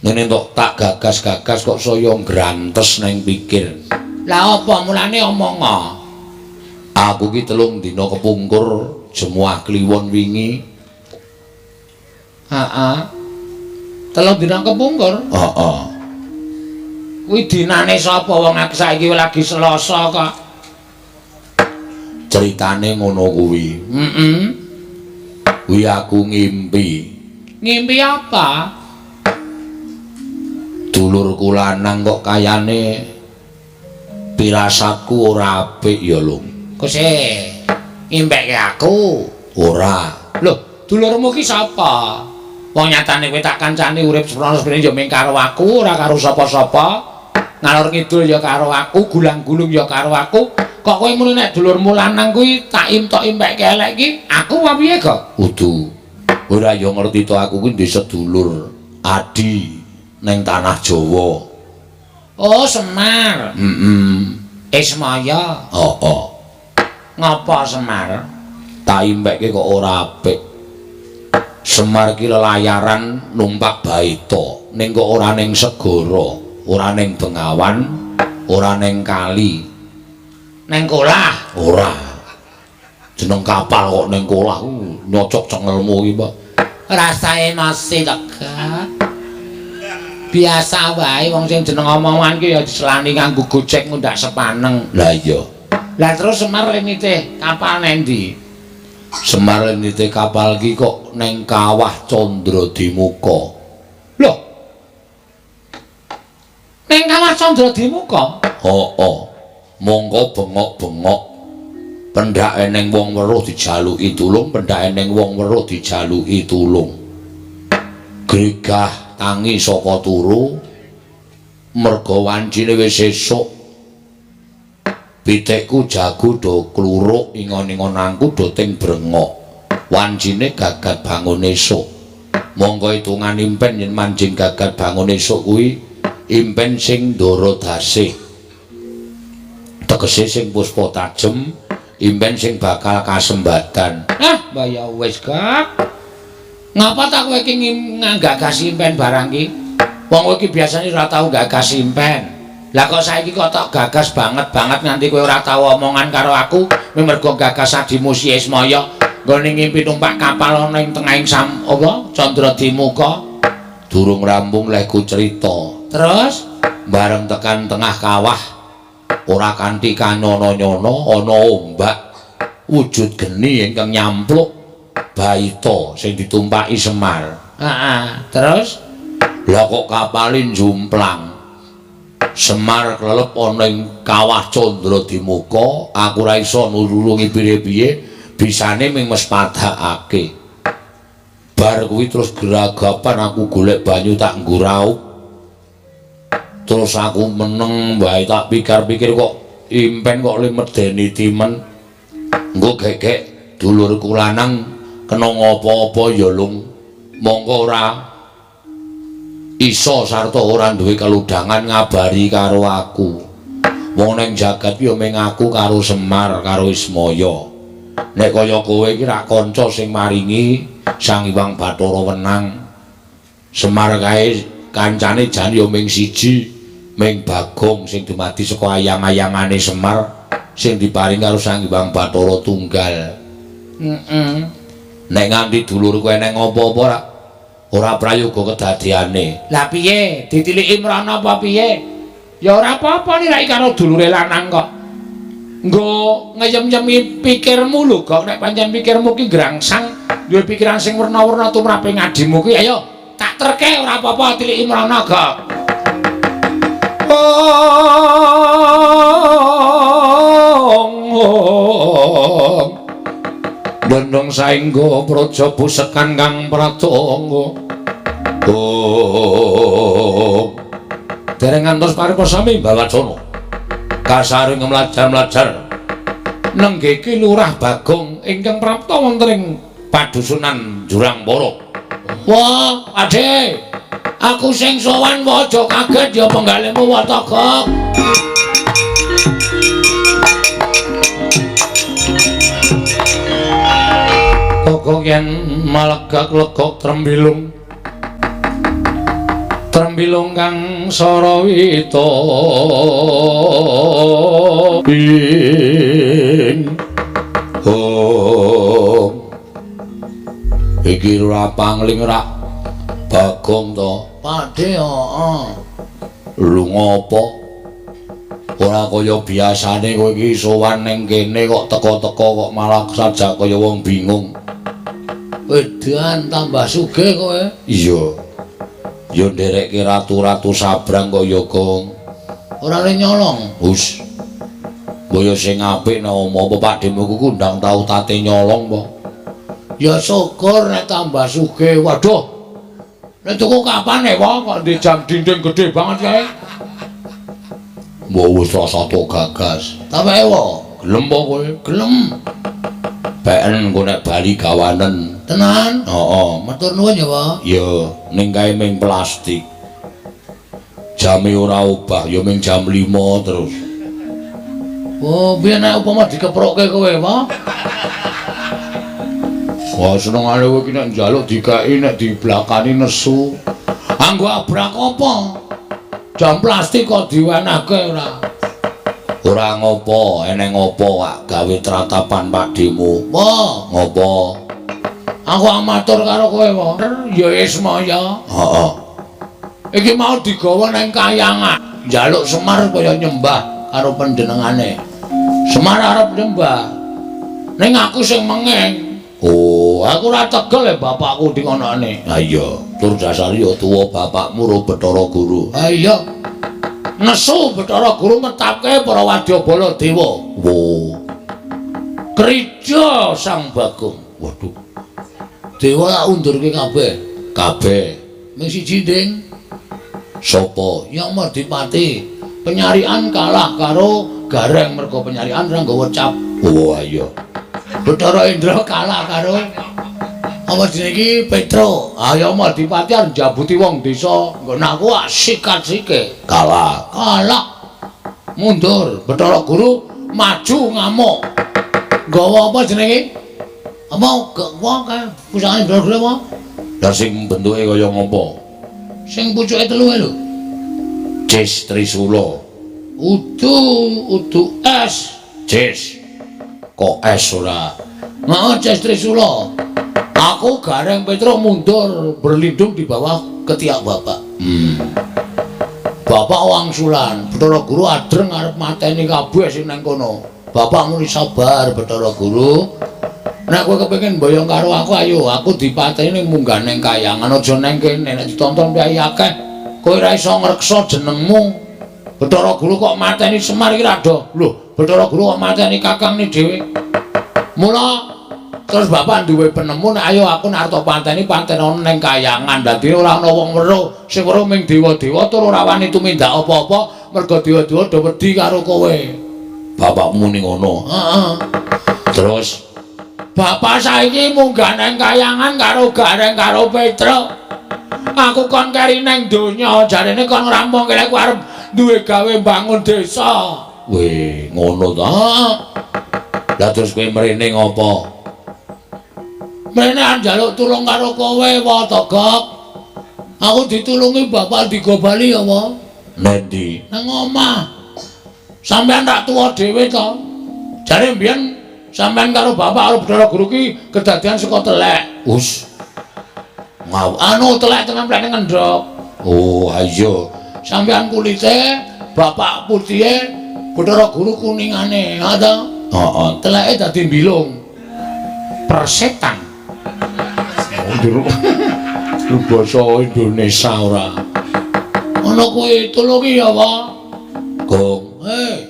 Ngene tok tak gagas-gagas kok saya ngrantes nang pikir. Lah apa mulane omong? Aku ki 3 dina kepungkur jemuah kliwon wingi. Heeh. 3 dina kepungkur? Heeh. Kuwi dinane sapa wong aku saiki lagi Selasa kok. Ceritane ngono kuwi. Heeh. Kuwi aku ngimpi. Ngimpi apa? Dulurku lanang kok kayane pirasatku ora apik ya, Lung. Kok sih ngimpekke aku? Ora. Loh, dulurmu ki sapa? Wong nyatane kowe tak kancani urip seprono-seprene ya mung karo aku, ora karo sapa-sapa. Ngalor ngidul ya karo aku, gulang-gulung ya karo aku. Kok kowe muni nek dulurmu lanang kuwi tak imtok impekke elek iki, aku apa piye, Gok? Kudu. Ora ya ngerti to aku kuwi ndek sedulur adi ning tanah Jawa. Oh, Semar. Heeh. Ismaya. Heeh. Ngapa Semar? Tak impekke kok ora apik. Semar ki lelayaran numpak baita, ning kok ora ning segara, ora ning bengawan, ora ning kali. Ning kolah? Ora. Jeneng kapal kok ning kolah nyocok cengelmu iki, Pak. Rasae nasi tegak. Biasa wae wong sing jeneng omongan ki ya diselani nganggo gojek ngundak sepaneng. Lah iya. Lah terus Semar nitih kapal nendi? Semar nitih kapal ki kok ning kawah Candradimuka. Lho. Ning kawah Candradimuka? Heeh. Mongko bengok-bengok. Pendhake ning wong weruh dijaluki tulung, pendhake ning wong weruh dijaluki tulung. Gregah tangi saka turu. Merga wancine wis esuk. Pitikku jago do kluruk, ingon-ingonanku do ting brengok. Wancine gagat bangun esuk. Monggo hitungan impen yen manjing gagat bangun esuk kuwi impen sing ndara dasih. Tegese sing puspa tajem, impen sing bakal kasembadan. Ah, mbah ya wis, Kak. Ngapa ta kowe iki nggagas impen barang ki? Wong kowe iki biasane ora tau gagas impen. Lah kok saiki kok tok gagas banget-banget nganti kowe ora tau omongan karo aku, mergo gagas adimu si Ismaya nggone ngimpi numpak kapal ana ing tengahing sam apa Candradimuka. Durung rampung lehku crita. Terus bareng tekan tengah kawah ora kanthi kanyono-nyono ana ombak wujud geni ingkang nyampluk baita sing ditumpaki Semar. Heeh, terus lah kok kapale njumplang. Semar klelep ana ing kawah Candradimuka, aku ora iso nulungi piye-piye, bisane mung mespadakake. Bar kuwi terus geragapan aku golek banyu tak nggo raup. Terus aku meneng wae tak pikir-pikir kok impen kok le medeni timen. Engko gegek dulurku lanang kena ngapa-apa ya lung. Mongko ora iso sarta ora duwe keludangan ngabari karo aku. Wong ning jagat ya mung aku karo Semar karo Ismaya. Nek kaya kowe iki rak kanca sing maringi Sang Hyang Bathara wenang. Semar kae kancane jan ya mung siji, mung Bagong sing dumadi saka ayang-ayangane Semar sing diparing karo Sang Hyang Bathara tunggal. Heeh. Nek nganti dulurku eneng apa-apa rak ora prayoga kedadiane. Lah piye? Ditiliki mrana apa piye? Ya ora apa-apa nek karo dulure lanang kok. Nggo ngeyem-yemi pikirmu lho, Gok. Nek pancen pikirmu ki grangsang, duwe pikiran sing werna-werna tumrape ngadimu ki, ayo tak terke ora apa-apa tiliki mrana, Gok. Ong. Dendong saengga praja busekan kang pratangga. Oh. Dereng ngantos paripasami Bawacana. Kasaring mlajar-mlajar nenggeke Lurah Bagong ingkang prapta wonten ing padusunan Jurang Poro. Wah, Ade. Aku sing sowan wae aja kaget ya penggalihmu Watagok. Kok yen malegak legok trembilung. Trembilung kang sarawita ing. Oh. Iki ora pangling rak Bagong to. Pakde heeh. Lho ngopo? Ora kaya biasane kowe iki sowan ning kene kok teka-teka kok malah sajak kaya wong bingung. Edan tambah sugih kowe. Iya. Ya nderekke ratu-ratu sabrang kaya Gong. Ora le nyolong. Hus. Mbok sing apik nek omo apa Pakdemu ku ndang tau tate nyolong apa? Ya syukur nek tambah sugih. Waduh. Nek tuku kapan e, wong kok ndek jam dinding gede banget kae? Mbok wis rasa tok gagas. Ta wae, wo. Gelem apa kowe? Gelem. Beken engko nek bali gawanen. Tenan? Heeh. Matur nuwun ya, Pak. Ya, ning kae ming plastik. Jame ora obah, ya ming jam 5 terus. Oh, piye nek upama dikeprokke kowe, Pak? Wah, senengane kowe iki nek njaluk dikeki nek diblakani nesu. Anggo abrak apa? Jam plastik kok diwenehke ora? Ora ngopo, eneng ngopo kak gawe tratapan Pakdhemu. Wah, ngopo? Aku amatur karo kowe, Pak. Ya Ismaya. Heeh. Iki mau digawa nang kayangan, njaluk Semar kaya nyembah karo panjenengane. Semar arep nyembah. Ning aku sing mengeng. Oh, aku ora tegel e bapakku di ngonone. Ha iya, tur dasare ya tuwa bapakmu ro Bathara Guru. Ha iya. Nesu Bathara Guru metapke para wadyabala dewa. Wo. Krija Sang Bagong. Waduh. Dewa tak undurke kabeh. Kabeh. Ming siji, Ding. Sopo? Yang Merdipati. Penyarian kalah karo Gareng mergo penyarian ora nggawa cap. Oh iya. Bathara Indra kalah karo apa jenenge iki Petro. Ayo Merdipati arep njabuti wong desa. Nggon aku sikat sike. Kalah. Kalah. Mundur. Bathara Guru maju ngamuk. Nggawa apa jenenge? Apa wong kae pusakane Bathara Guru apa? Lah sing bentuke kaya ngopo? Sing pucuke telu lho. Cis Trisula. Udu udu es. Cis. Kok es ora? Heeh, Cis Trisula. Aku Gareng Petro mundur berlindung di bawah ketiak bapak. Bapak wangsulan, Bathara Guru adreng arep mateni kabeh sing nang kono. Bapak muni sabar Bathara Guru. Nek kowe kepengin mboyong karo aku ayo, aku dipateni ning munggah ning kayangan aja nang kene nek ditonton piye akeh. Kowe ora iso ngreksa jenengmu. Bathara Guru kok mateni Semar iki ra do. Lho, Bathara Guru kok mateni kakangne dhewe. Mula terus bapak duwe penemu nek ayo aku nek arep pateni patenono ning kayangan. Dadi ora ana wong weruh, sing weruh ming dewa-dewa tur ora wani tumindak apa-apa mergo dewa-dewa do wedi karo kowe. Bapakmu ning ngono. Heeh. Terus bapak saiki munggah nang kayangan karo Gareng karo Petro. Aku kon keri nang donya, jarene kon ngrampungke aku arep duwe gawe mbangun desa. Weh, ngono ta? Lah terus kowe mrene ngopo? Mrene arep njaluk tulung karo kowe, Watogok. Aku ditulungi bapak digo bali ya, wa? Nendi? Nang omah. Sampeyan tak tuwa dhewe to. Jare mbiyen sampeyan karo bapak karo Bathara Guru ki kedadian saka telek. Us. Ngaw, anu telek tenan plek ngendhok. Oh, ayo. Sampeyan kulite, bapak putihe, Bathara Guru kuningane, ha ta? Heeh. Teleke dadi mbilung. Persetan. Oh, lu basa Indonesia ora. Ngono kuwi tulungi ya, Pak. Gong. Hei.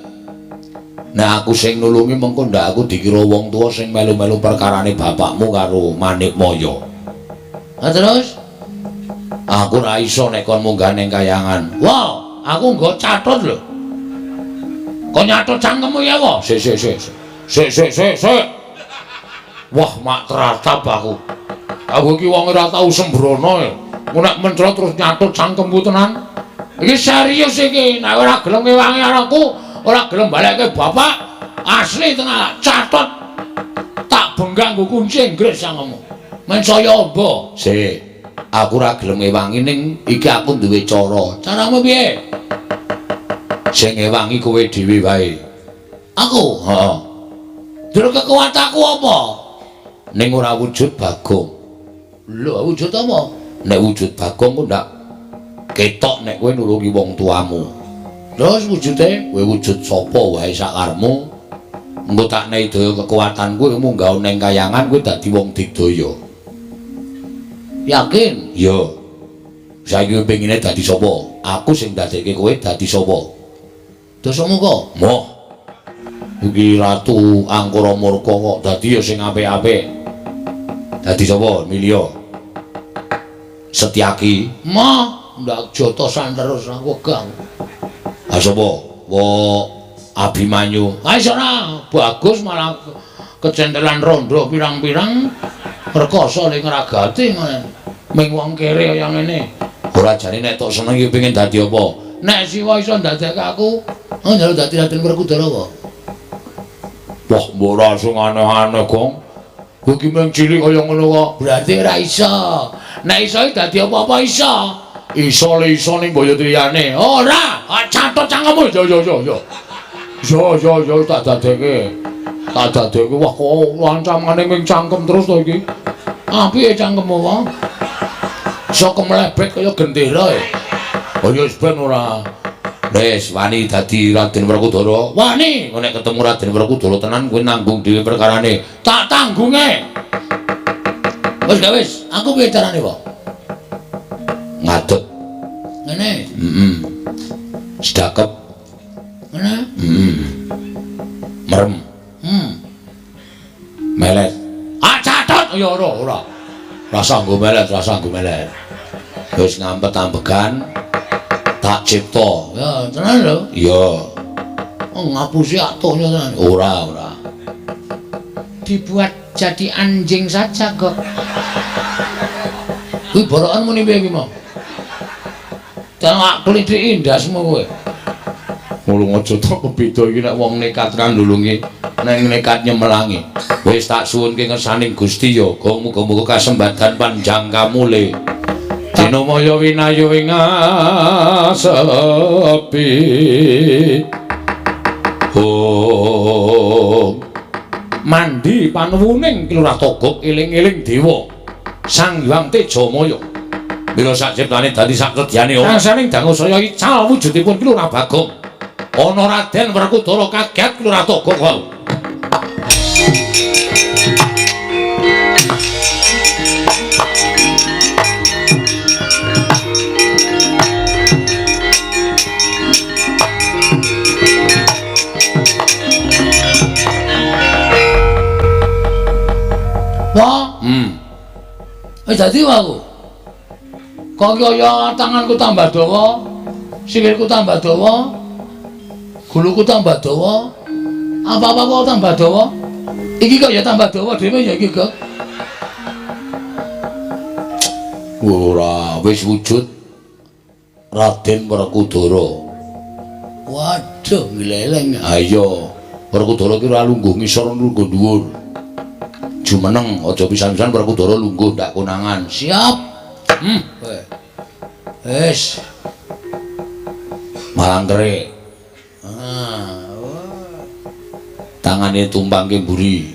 Nek aku sing nulungi mengko ndak aku dikira wong tuwa sing melu-melu perkarane bapakmu karo Manikmaya. Lah terus aku ora iso nek kon munggah ning kayangan. Wah, aku nggo catut lho. Kok nyatut cangkemmu ya, wa? Sik sik sik. Sik sik sik sik. Wah, mak teratap aku. Aku iki wong ora tau sembrono ya. Engko nek mencrot terus nyatut cangkemku tenan. Iki serius iki, nek ora gelem ngewangi aku, ora gelem balekke bapak, asli tenan catut. Tak benggang nggo kunci Inggris cangkemmu. Men saya amba. Sik. Aku ora gelem ngewangi ning iki aku duwe cara. Caramu piye? Sing ngewangi kowe dhewe wae. Aku? Heeh. Terus kekuatanku apa? Ning ora wujud Bagong. Lho, wujud apa? Nek wujud Bagong ku ndak ketok nek kowe nulungi wong tuamu. Terus wujude kowe wujud sapa wae sakarmu. Engko tak nehi daya kekuatanku kowe munggah ning kayangan kowe dadi wong digdaya. Yakin? Iya. Saiki kowe pengine dadi sapa? Aku sing dadekke kowe dadi sapa? Dasamuka. Moh. Iki Ratu Angkara Murka kok dadi ya sing apik-apik. Dadi sapa? Milio. Setyaki. Mah, ndak jotosan terus aku gang. Ha sapa? Wo Abimanyu. Ha iso ora, bagus malah kecentelan rondo pirang-pirang rekoso ning ngragati ngene. Ming wong kere kaya ngene. Ora jane nek tok seneng iki pengin dadi apa? Nek Siwa iso ndadekke aku, njaluk dadi Raden Werkudara apa? Wah, mbok ora sing aneh-aneh, Gong. Kowe iki mung cilik kaya ngono kok. Berarti ora iso. Nek iso dadi apa-apa iso. Iso le iso ning boyo liyane. Ora, catet cangkemmu. Yo yo yo yo. Yo yo yo tak dadekke. Tak dadekke. Wah, kok ancamane ming cangkem terus to iki. Apike cangkemmu wae. Iso kemlebet kaya gendera e. Oh ya wis ben ora. Wis wani dadi Raden Werkudara. Wani. Nek ketemu Raden Werkudara tenan kowe nanggung dhewe perkarane. Tak tanggunge. Wis gak wis, aku piye carane, Pak? Ngadeg. Ngene. Heeh. Sedakep. Ngene. Heeh. Merem. Melet. Ah catet ya ora ora. Rasa nggo melet, rasa nggo melet. Wis ngampet ambegan. Tak cipta. Ya, tenan lho. Iya. Oh, ngapusi atuhnya tenan. Ora, ora. Dibuat jadi anjing saja kok. Kuwi borokan muni piye iki, Mo? Tak klithiki ndasmu kowe. Mulung aja tok beda iki nek wong nekat ra nulungi, nek nekat nyemelangi. Wis tak suwunke ngersaning Gusti ya, muga-muga kasembadan panjang kamule. Dinamaya winayu ing asepi. Om. Mandi panuwuning Ki Lurah Togog eling-eling dewa Sang Hyang Tejamaya. Mila sak ciptane dadi sak sedyane rasaning dangu saya ical wujudipun Ki Lurah Bagong. Ana Raden Werkudara kaget Ki Lurah Togog wau. Wah. Wis dadi aku. Kok kaya tanganku tambah dawa, sikilku tambah dawa, guluku tambah dawa, apa-apa kok tambah dawa. Iki kok ya tambah dawa dhewe ya iki kok. Ora, wis wujud Raden Werkudara. Waduh, ngleleng. Ayo, Werkudara ki ora lungguh ngisor lungguh dhuwur. Jumeneng aja pisan-pisan Werkudara lungguh ndak konangan. Siap. Wis. Malangkere. Tangane tumpangke mburi.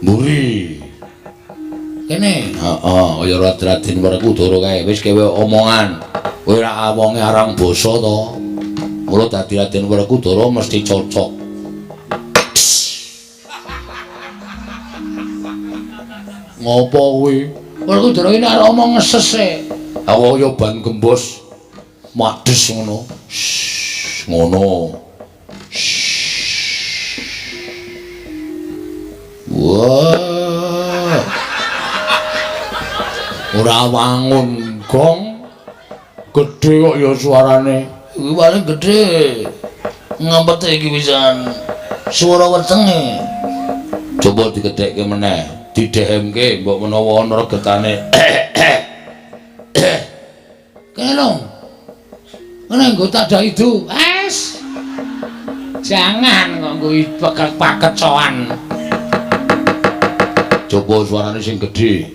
Mburi. Kene. Heeh, kaya Raden Werkudara kae. Wis kewe omongan. Kowe ra wonge arang basa to. Mula dadi Raden Werkudara mesti cocok. Ngopo kuwi? Werkudara iki nek omong ngeses e. Aku kaya ban gembos. Mades ngono. Ngono. Wah. Ora wangun gong. Gedhe kok ya suarane. Kuwi paling gedhe. Ngampete iki pisan. Swara wetenge. Coba digedhekke meneh. Di-DM-ke mbok menawa ana regetane. Kene lho. Ngene nggo tadah idu. Es. Jangan kok nggo pakecoan. Coba suarane sing gedhe.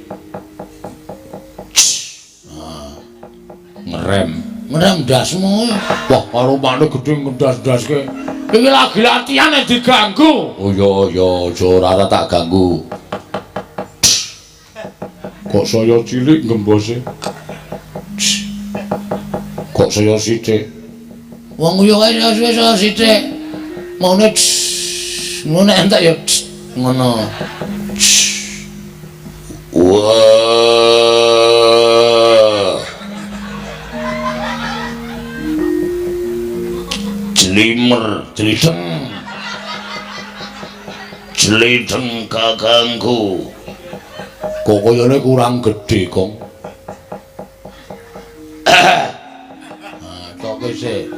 Nah. Ngerem. Ngerem ndasmu. Wah, karo manuk gedhe ngendas-ndaske. Iki lagi latihan diganggu. Oh iya iya, aja ora tak ganggu. Kok saya cilik gembose? Kok saya sithik? Wong yo kae saya sithik. Maune ngono nek entek ya ngono. Wah. Jlimer, jlideng. Jlideng kakangku. Kok kayane kurang gedhe, Kong. Nah, tok sik.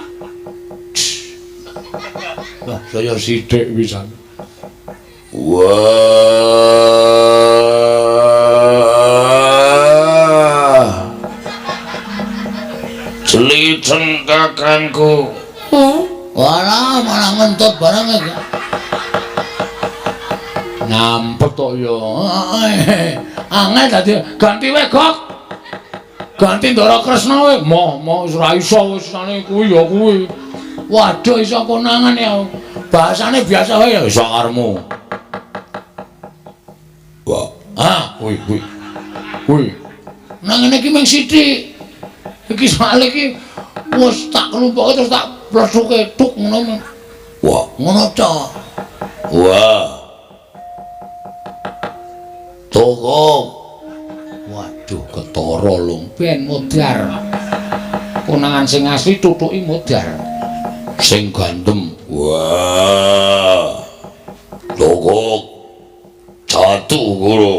Wah, saya sithik pisan. Wah. Jliceng kakangku. Walah, malah ngentut barang iki. Ngampet tok ya. Angel dadi ganti wae, Gok. Ganti Ndara Kresna wae. Moh, moh wis ora iso wis ane kuwi ya kuwi. Waduh iso konangan ya. Bahasane biasa wae ya iso karemu. Wah, ah, kuwi kuwi. Kuwi. Nang ngene iki mung sithik. Iki soalé iki wis tak klumpuke terus tak plesuke tuk ngono. Wah, ngono ta. Wah. Toko. Waduh, ketara lung ben modar. Konangan sing asli tutuki modar. Sing gandem. Wah. Toko. Jatuh guru.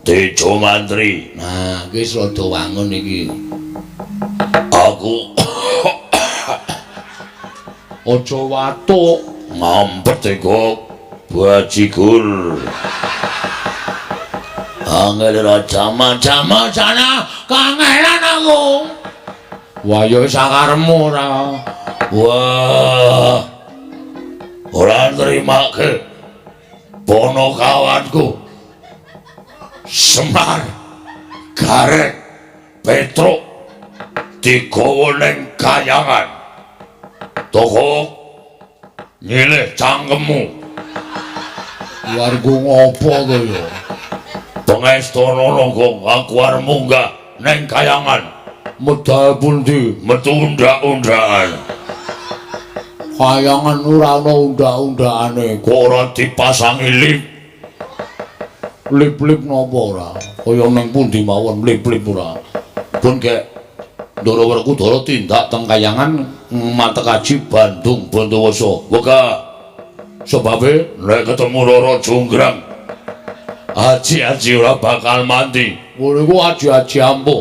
Tejo Mantri. Nah, iki wis rada wangun iki. Aku aja watuk. Ngampet kok bajigur. Angel raja jama sana kangelan aku. Wah ya wis sakaremu ora. Wah. Ora nrimake bono kawanku. Semar Gareng Petruk digawa ning kayangan. Toko nyilih cangkemmu. Warga ngopo to ya? Pengestana kok aku arep munggah ning kayangan. Medal pundi? Metu undak-undakan. Kayangan ora ana undak-undakane. Kok ora dipasangi lip? Lip-lip napa ora? Kaya ning pundi mawon lip-lip ora. Pun gek Ndara Werkudara tindak teng kayangan matekaji Bandung Bondowoso. Wegah. Sebabe nek ketemu Roro Jonggrang, aji-aji ora bakal mati. Ngono iku aji-aji ampuh.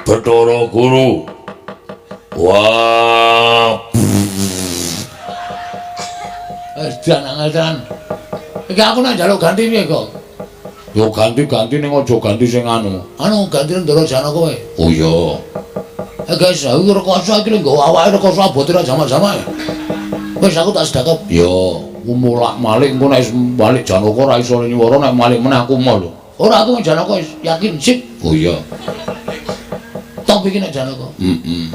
Bathara Guru. Wah. Wis dan angel tenan. Iki aku nek njaluk ganti piye kok? Yo ganti-ganti ning aja ganti sing anu. Anu ganti Ndara Janaka kowe. Oh iya. Guys, aku rekoso iki lho nggawa awake rekoso abote ra jamak-jamak. Wis aku tak sedakep. Yo, mulak-malik engko nek balik Janaka ora iso nyuwara nek malik meneh aku mau lho. Ora aku Janaka wis yakin sip. Oh iya. Top iki nek Janaka. Heeh.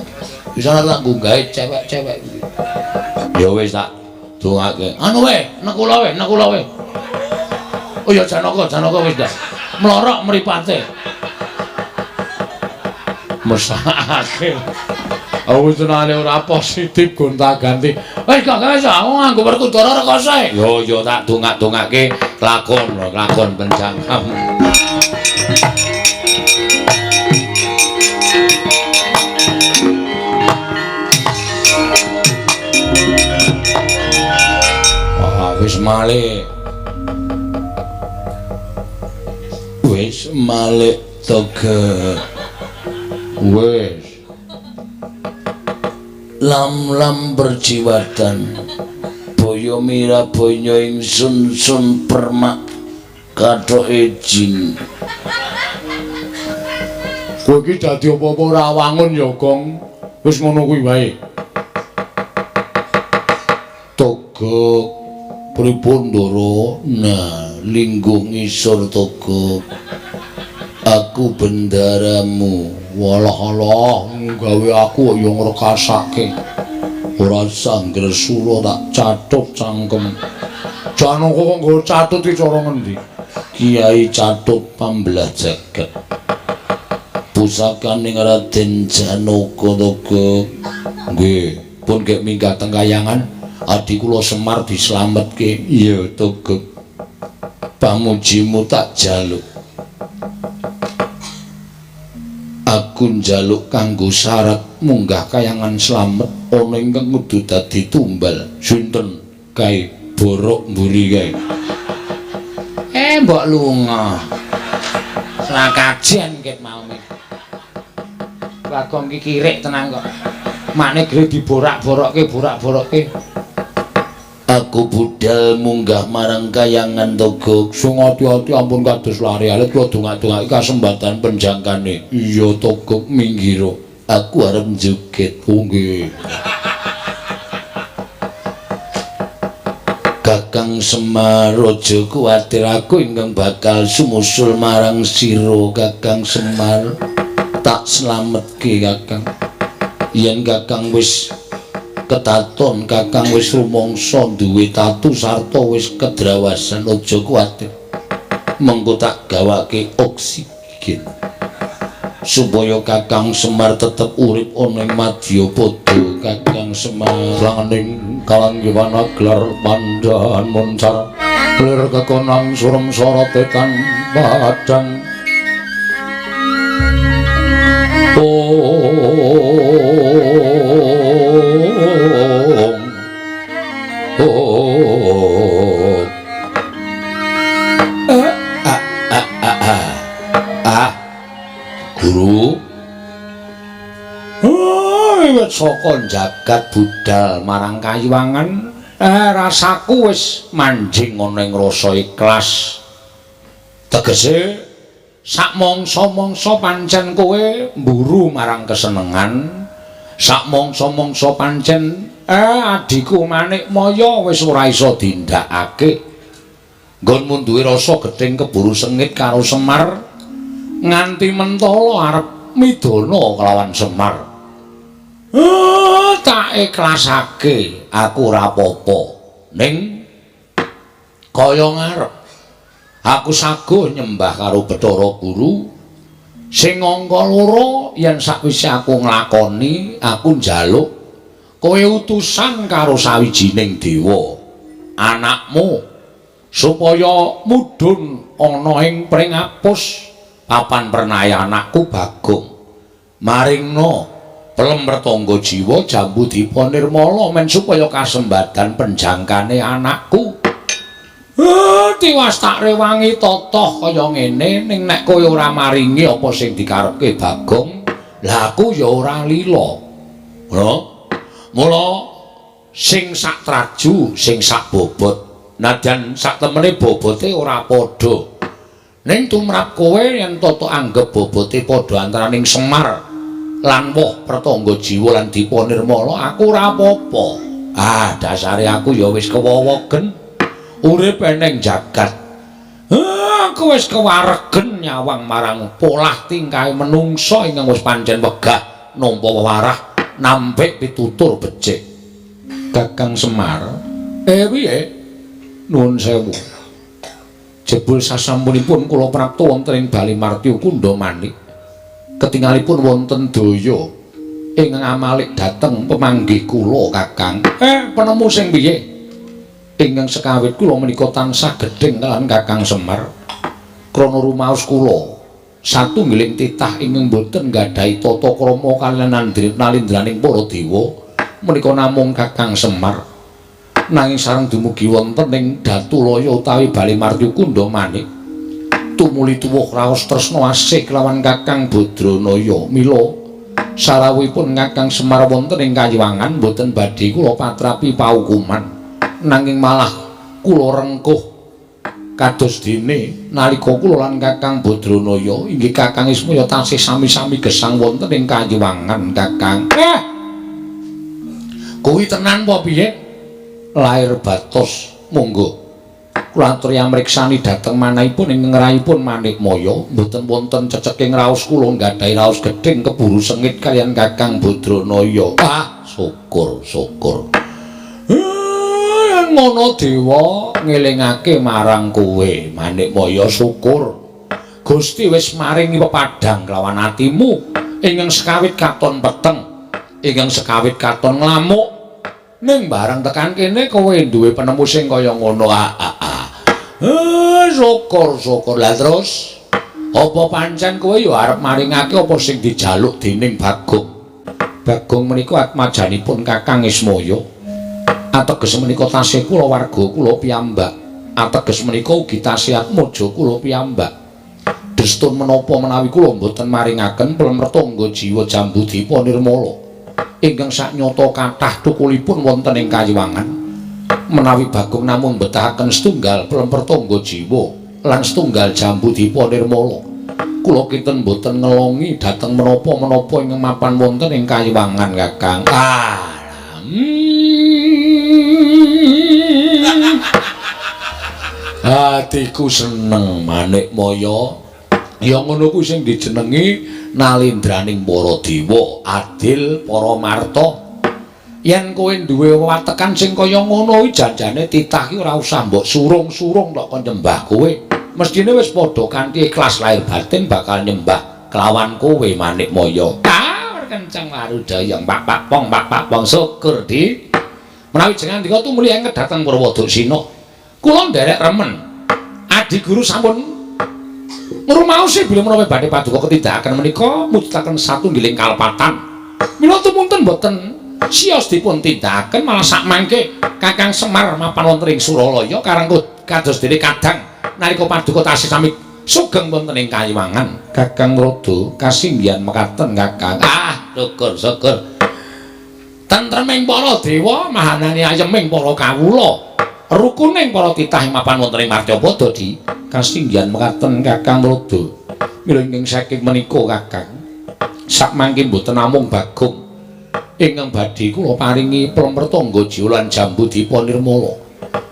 Wis ana tak nggawe cewek-cewek iki. Ya wis tak dongake. Anu wae, nekula wae, nekula wae. Oh ya Janaka, Janaka wis dah. Mlorok mripate. Mesake. Aku tenane ora positif gonta-ganti. Wis gak wis aku nganggo Werkudara rekoso. Yo yo tak dongak-dongake lakon, lakon penjangkam. Wah, wis malik. Wis malik toge. Wis. Lam-lam berjiwatan boyo mira boyo ingsun sun permak kathoke jin. Kowe iki dadi apa-apa ora wangun ya, Gong. Wis ngono kuwi wae. Togok pripun Ndara? Nah, lingguh ngisor Togok. Aku bendaramu. Walah alah, gawe aku ya ngrekasake. Ora usah ngresula tak catut cangkem. Janaka kok nggo catut iki cara ngendi? Kiai Catut pambelah jagat. Pusakaning Raden Janaka Togok. Nggih, pun gek minggah teng kayangan, adi kula Semar dislametke. Iya Togok. Pamujimu tak jaluk. Aku njaluk kanggo syarat munggah kayangan slamet ana ingkang kudu dadi tumbal. Sinten kae borok mburi kae? Mbok lunga. Selakajen ket mau mi. Bagong ki kirik tenan kok. Makne gre diborak-borokke, borak-borokke. Aku budal munggah marang kayangan Togog. Sing ati-ati ampun kados lare alit kula dongak-dongake kasembatan penjangkane. Iya Togog minggiro. Aku arep joget. Oh nggih. Kakang Semar aja kuwatir, aku ingkang bakal sumusul marang sira Kakang Semar. Tak slametke Kakang. Yen Kakang wis ketaton, Kakang wis rumangsa duwe tatu sarta wis kedrawasan, aja kuwatir. Mengko tak gawake oksigen supaya Kakang Semar tetep urip ana ing madyapada. Kakang Semar langening kalanggiwana gelar pandhan moncar lir kekonang surem sorote tan padang. Om Om a a a a a Guru, wiwit saka jagat budal marang kayiwangan, rasaku wis manjing ana ing rasa ikhlas. Tegese sak mangsa-mangsa pancen kowe mburu marang kesenengan, sak mangsa-mangsa pancen adhiku Manikmaya wis ora iso dindakake. Nggonmu duwe rasa gething keburu sengit karo Semar nganti mentala arep midana kelawan Semar. Tak ikhlasake aku ora apa-apa. Ning kaya ngarep aku saguh nyembah karo Bathara Guru sing angka loro yen sakwise aku nglakoni aku njaluk kowe utusan karo sawijining dewa anakmu supaya mudhun ana ing pringapus papan pernaya anakku Bagong maringna pelem mertangga jiwa jambu dipa nirmala men supaya kasembadan penjangkane anakku. Tiwas tak rewangi totoh kaya ngene, ning nek kowe ora maringi apa sing dikarepke Bagong, lah aku ya ora lila. Ngono. Mula sing sak traju, sing sak bobot, nadyan sak temene bobote ora padha. Ning tumrap kowe yen toto anggep bobote padha antaraning Semar lan woh pertangga jiwa lan Dipa Nirmala, aku ora apa-apa. Ah, dasare aku ya wis kewowogen urip eneng jagat. Aku wis kewaregen nyawang marang polah tingkahe menungsa ingkang wis pancen wegah nampa wewarah nampik pitutur becik. Kakang Semar, piye? Nuwun sewu. Jebul sasampunipun kula prapta wonten ing Bali Martya Kundha Manik. Ketingalipun wonten daya ingkang amalik dhateng pemanggih kula Kakang. Penemu sing piye? Ingkang sekawit kula menika tansah gedheng kaliyan Kakang Semar. Krana rumaos kula satunggiling titah ingkang boten nggadahi tata krama kaliyan nalindraning para dewa menika namung Kakang Semar. Nanging sareng dumugi wonten ing Datulaya utawi Bali Martya Kundha Manik tumuli tuwuh raos tresna asih kelawan Kakang Badranaya. Mila sarawuhipun Kakang Semar wonten ing kayiwangan boten badhe kula patrapi paukuman, nanging malah kula rengkuh kados dene nalika kula lan Kakang Badranaya inggih Kakang Ismaya tasih sami-sami gesang wonten ing kayiwangan. Kakang, kuwi tenan apa piye? Lair batos monggo kula aturi amriksani dhateng manahipun ing ngrayipun Manikmaya mboten wonten ceceking raos kula nggadahi raos gedhing keburu sengit kaliyan Kakang Badranaya. Ah, syukur syukur. Ngono dewa ngelingake marang kowe Manikmaya, syukur Gusti wis maringi pepadhang kelawan atimu ingkang sekawit katon peteng, ingkang sekawit katon nglamuk. Ning bareng tekan kene kowe duwe penemu sing kaya ngono. Syukur syukur. Lah terus apa pancen kowe ya arep maringake apa sing dijaluk dening Bagong? Bagong menika atmajanipun Kakang Ismaya. Ateges menika tasih kula warga kula piyambak. Ateges menika ugi tasih atmaja kula piyambak. Destun menapa menawi kula mboten maringaken plemertangga jiwa Jambudipa Nirmala ingkang saknyata kathah thukulipun wonten ing Kayiwangan. Menawi Bagong namung mbetahaken setunggal plemertangga jiwa lan setunggal Jambudipa Nirmala, kula kinten mboten ngelongi dhateng menapa-menapa ingkang mapan wonten ing Kayiwangan, Kakang. Ah. Atiku seneng Manikmaya. Ya ngono kuwi sing dijenengi nalendraning para dewa, adil para marta. Yen kowe duwe watekan sing kaya ngono kuwi janjane titah ki ora usah mbok surung-surung tok kon nyembah kowe. Mestine wis padha kanthi ikhlas lahir batin bakal nyembah kelawan kowe Manikmaya. Ah, kenceng warudaya pak pak pong syukur di. Menawi jenengan dika tumuli enget dhateng Purwoduksina. Kula nderek remen. Adi guru sampun ngrumaosi bilih menawi badhe paduka ketindakaken menika mujudaken satunggiling kalepatan. Mila tumunten boten siyos dipun tindakaken malah sakmangke Kakang Semar mapan wonten ing Suralaya karang kados dene kadang nalika paduka tasih sami sugeng wonten ing Kayiwangan. Kakang Rada kasinggihan mekaten Kakang. Ah, syukur syukur. Tentreming para dewa, mahanani ayeming para kawula, rukuning para titah ing mapan wonten ing Marcapada di kasinggihan mekaten Kakang Rada. Mila ingkang saking menika Kakang, sakmangke mboten namung Bagong ingkang badhe kula paringi plemertangga jiwa lan Jambudipa Nirmala,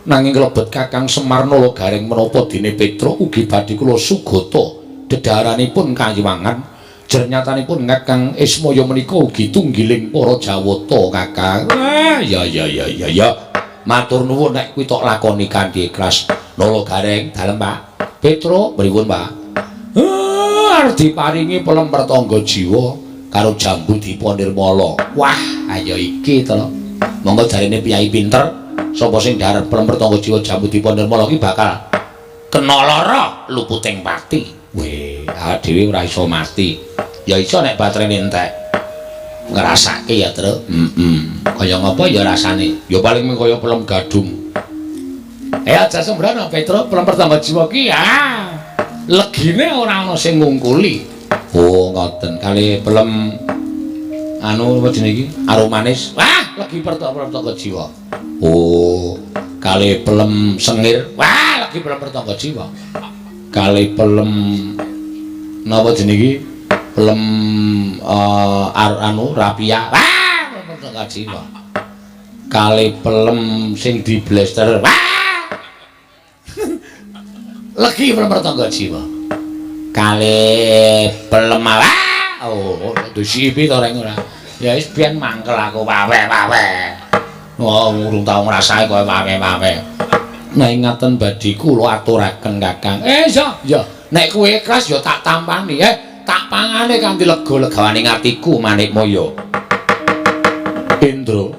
nanging klebet Kakang Semar Nala Gareng menapa dene Petruk ugi badhe kula sugata dedhaharanipun Kayiwangan. Jernyatanipun Kakang Ismaya menika ugi tunggiling para Jawata Kakang. Ah ya ya ya ya ya. Matur nuwun nek kuwi tok lakoni kanthi ikhlas. Nala Gareng dalem Pak. Petruk pripun Pak? Arep diparingi plemertangga jiwa karo Jambudipa Nirmala. Wah, ayo iki to. Monggo jarene piyai pinter, sapa sing dhahar plemertangga jiwa Jambudipa Nirmala ki bakal kena lara luputing pati. Weh, awake dhewe ora iso mati. Ya iso nek baterene entek. Ngrasake ya, Truk. Heeh. Kaya ngapa ya rasane? Ya paling mung kaya pelem gadung. Aja sembrono Petruk, plemertangga jiwa ki ah. Legine ora ana sing ngungkuli. Oh, ngoten. Kali pelem anu apa jenenge iki? Arum manis. Wah, legi plemertangga jiwa. Oh, kali pelem sengir. Wah, legi plemertangga jiwa. Kali pelem napa jenenge iki? Pelem anu rapia. Wah, plemertangga jiwa. Kali pelem sing diblester. Wah. Legi plemertangga jiwa. Kali pelem wah. Oh, disipi to reng ora. Ya wis biyen mangkel aku wawe-wawe. Oh, urung tau ngrasake kowe wawe-wawe. Nah, ingaten badhe kula aturaken Kakang. Ya, ya. Nek kowe ikhlas ya tak tampani, tak pangane kanthi lega-legawane atiku Manikmaya. Indra,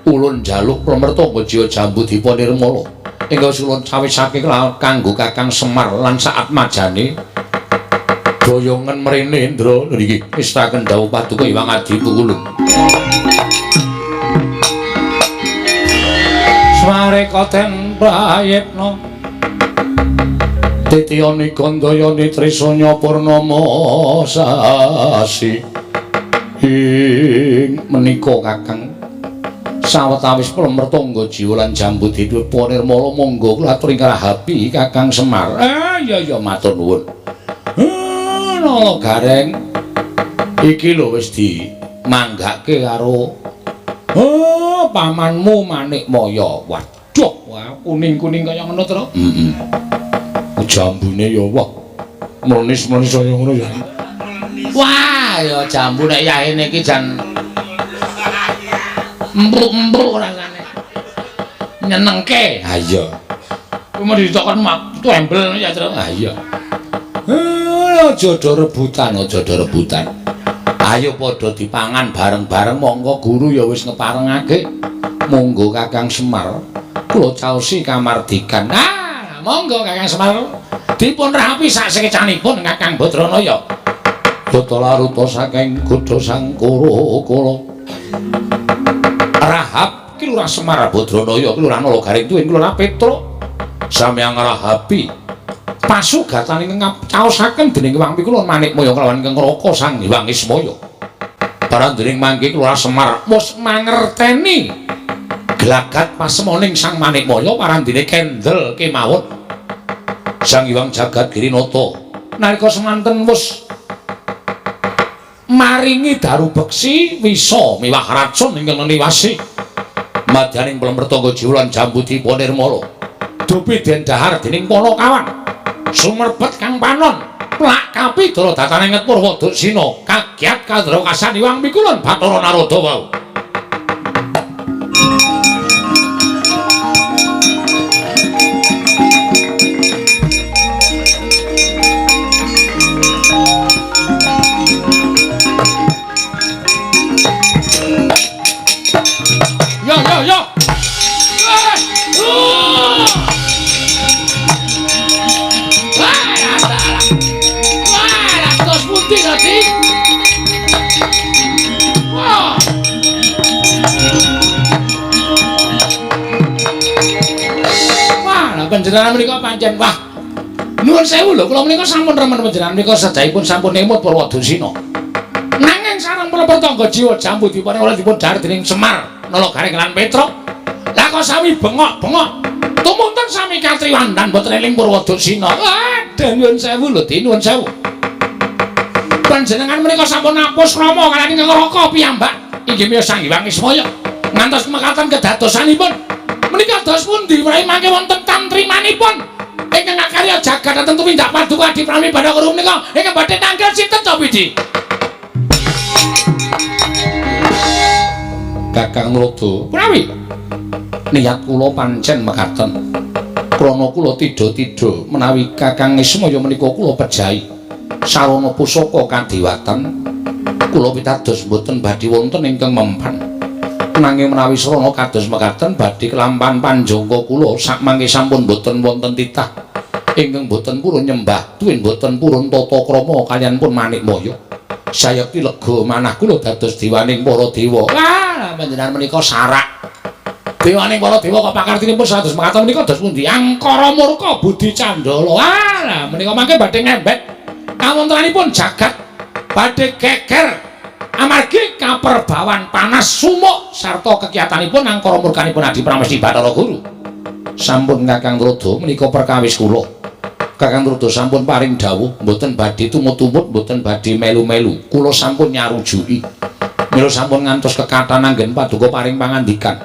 ulun njaluk plemertangga jiwa Jambudipa Nirmala ingkang ulun cawisake kanggo Kakang Semar lan saat majane doyongen mrene Indra niki mistaken dawuh paduka Hyang Adi Pukulun. Swareka ten prayitna titiyani gandayani trisanya purnama sasi ing menika Kakang sawetawis plemertangga jiwa lan Jambudipa Nirmala monggo kula aturi ngrahapi Kakang Semar. Ya ya matur nuwun. Nala Gareng iki lho wis dimanggake karo pamanmu Manikmaya. Waduh, wah kuning-kuning kaya ngono to. Heeh. Jambune ya wah mlenis-mlenis kaya ngono ya. Wah, ya jambu nek yahene iki jan empruk-empruk rasane. Nyenengke. Ha iya. Kuwi mau ditokon mak tembel ya, Tru. Ha iya. Aja do rebutan, aja do rebutan. Ayo padha dipangan bareng-bareng monggo guru ya wis ngeparengake. Monggo Kakang Semar, kula caosi kamardikan. Ah, monggo Kakang Semar. Dipun rapi sak sekecanipun Kakang Badranaya. Data laruta saking godha Sangkara kala. Rahab ki Lurah Semar Badranaya, ki Lurah Nala Gareng tuwin Lurah Petruk. Samyang ngrahapi pasugatan ingkang caosaken dening Hyang Pikulun Manikmaya kelawan Ingkang Raka Sang Hyang Ismaya. Parandening mangke Lurah Semar wis mangerteni glagat pasemoning Sang Manikmaya parandene kendel kemawon. Sang Hyang Jagat Girinata nalika semanten wis maringi daru beksi wisa miwah racun ingkang neniwasi madyaning plempertangga jiwa lan jambu dipa nirmala dupi den dahar dening Panakawan sumerbet kang panon plak kapidara datane nget Purwa Duksina kagyat kandra kasan Hyang Pikulun Bathara Narada wau. Yo yo yo. Wah, panjenengan menika pancen wah. Nuwun sewu lho, kula menika sampun remen panjenengan menika sedayipun sampun emut Purwa Dursina. Nanging sareng pertangga jiwa jambu dipun oleh dipun dhahar dening Semar Nala Gareng lan Petruk. Lah kok sami bengok-bengok. Tumunten sami katriwandan boten eling Purwa Dursina. Waduh, nuwun sewu lho, Di, nuwun sewu. Panjenengan menika sampun apus krama kaliyan Ingkang Raka piyambak inggih menika Sang Hyang Ismaya ngantos mekaten kedadosanipun menika dos pundi menawi mangke wonten tantrimanipun ingkang akarya jagat dhateng tumindak paduka Adi Prami Bathara Guru menika ingkang badhe tanggal sinten to Widi? Kakang Narada, prawi niat kula pancen mekaten krana kula tidha-tidha menawi Kakang Ismaya menika kula pejahi sarana pusaka kadewatan kula pitados mboten badhe wonten ingkang mempan nanging menawi sarana kados mekaten badhe kelampahan panjangka kula sakmangke sampun mboten wonten titah ingkang mboten purun nyembah tuwin mboten purun tata krama kaliyan pun Manikmaya sayekti lega manah kula dados dewaning para dewa. Wah, panjenengan menika sarak dewaning para dewa kok pakartinipun sados mekaten menika dos pundi angkara murka budi candala. Wah, menika mangke badhe ngembek kawontenanipun jagat badhe geger amargi kaperbawan panas sumuk sarta kekiyatanipun angkara murkanipun Adi Pramesti Bathara Guru. Sampun Kakang Narada menika perkawis kula. Kakang Narada sampun paring dawuh mboten badhe tumut-tumut mboten badhe melu-melu. Kula sampun nyarujuki. Mila sampun ngantos kekathahan anggen paduka paring pangandikan.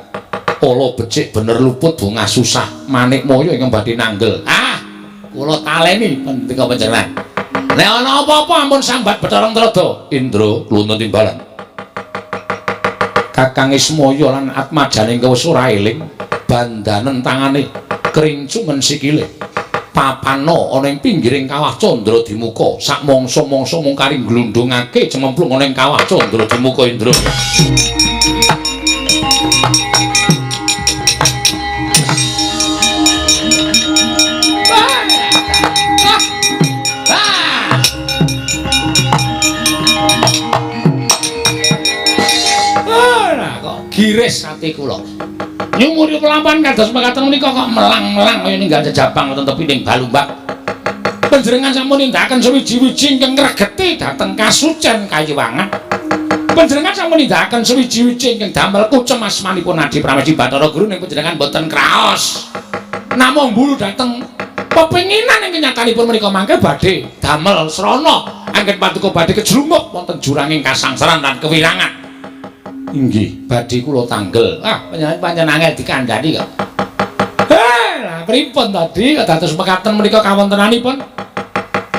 Ala becik bener luput bungah susah Manikmaya ingkang badhe nanggel. Ah, kula taleni pendika panjenengan. Nek ana apa-apa ampun sambat Bathara Narada. Indra kluntun timbalan. Kakang Ismaya lan atmajane wis ora eling, bandanen tangane, krincungen sikile. Papana ana ing pinggiring kawah Candra Dimuka, sak mangsa-mangsa mung kari glundhungake cememplung ana ing kawah Candra Dimuka Indra. Giris ati kula. Nyumuri kelampahan kados mekaten menika kok melang-melang kaya ninggal jejabang wonten tepining balumbak. Panjenengan sampun nindakaken suwiji-wiji ingkang ngregeti dhateng kasucen kayiwangan. Panjenengan sampun nindakaken suwiji-wiji ingkang damel kucem asmanipun Adi Pramesti Bathara Guru ning panjenengan boten kraos. Namung mburu dhateng pepinginan ingkang nyatanipun menika mangke badhe damel srana anggen paduka badhe kejlumuk wonten juranging kasangsaran lan kewirangan. Inggih, badhe kula tanggel. Ah, panjenengan pancen angel dikandhani kok. Lah pripun tadi kok dados mekaten menika kawontenanipun?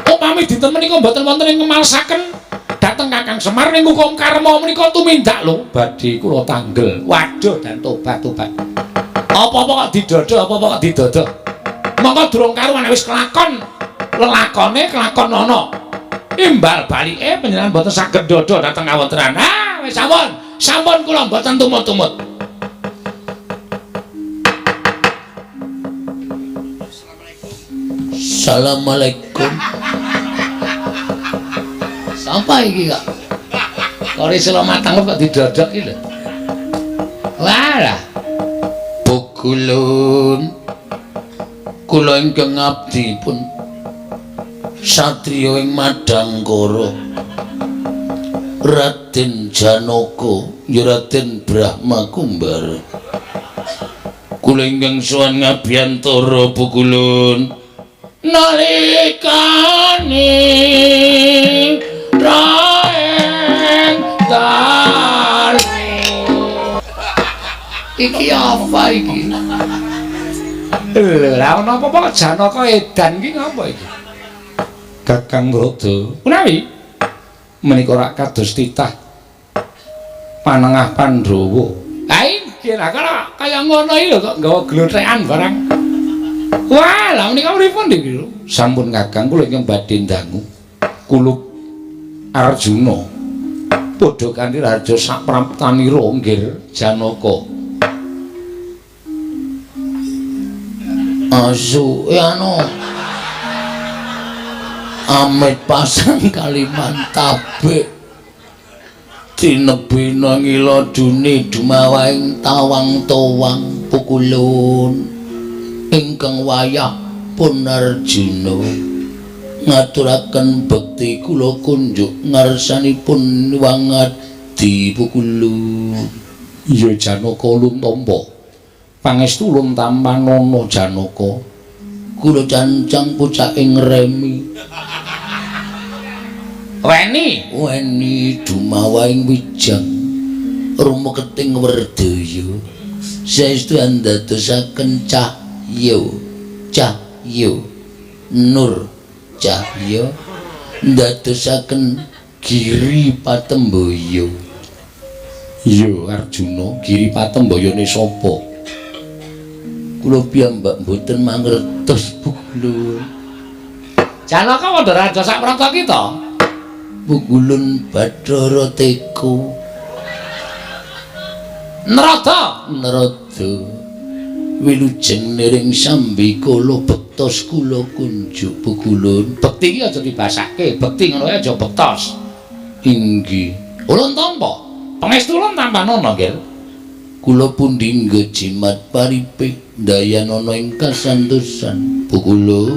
Upami dinten menika mboten wonten ing ngemalesaken dhateng Kakang Semar ning hukum karma menika tumindak lho, badhe kula tanggel. Waduh, dan tobat-tobat. Apa-apa kok didodo, apa-apa kok didodo. Monggo durung karuan wis kelakon. Lelakone kelakon ana. Imbal balike panjenengan mboten saged dodo dhateng kawontenan. Ah, wis sampun. Sampun kula mboten tumut-tumut. Assalamualaikum. Sapa iki kok? Kore sela matang kok didodok iki lho. Walah. Pukulun. Kula ingkang abdi pun satriya ing Madangkara. Raden Janaka, ya Raden Brahma Kumbara. Kula ingkang sowan ngabiyantara pukulun nalikane raeng dalu. Iki apa iki? Lha ana apa-apa Janaka edan iki ngapa iki? Kakang Brodo, menawi menika rak kados titah panengah Pandhawa. Ha inggih lah kaya ngono iki lho kok nggawa glothekan barang. Wah, lha menika pripun iki? Sampun Kakang, kula ingkang badhe ndangu kulup Arjuna padha kanthi raja sapraptanira nggir Janaka. Asu anu amit pasang Kalimantabik tinebina ngila dune dumawaing tawang towang pukulun ingkang wayah pun Arjuna ngaturaken bekti kula kunjuk ngarsanipun wangadi pukulun. Iya Janaka ulun tampa pangestu ulun tampanana Janaka. Kula cancang pucake ngremi weni weni dumawaing wijang rumeketing werdaya saestu andadosaken cahya cahya nur cahya ndadosaken giri patembaya. Iya Arjuna, giri patembayane sapa? Kula piyambak mboten mangertos pukulun. Janaka padha raja saprata kita. Pukulun Bathara Teko. Narada, Narada. Wilujeng niring sambikala bektos kula kunjuk pukulun. Bekti iki aja dibasake, bekti ngono aja bektos. Inggih. Ulun tampa. Pangestu ulun tampanana nggih. Kula pundi nggo jimat paripih ndayanana ing kasantosan pukulun.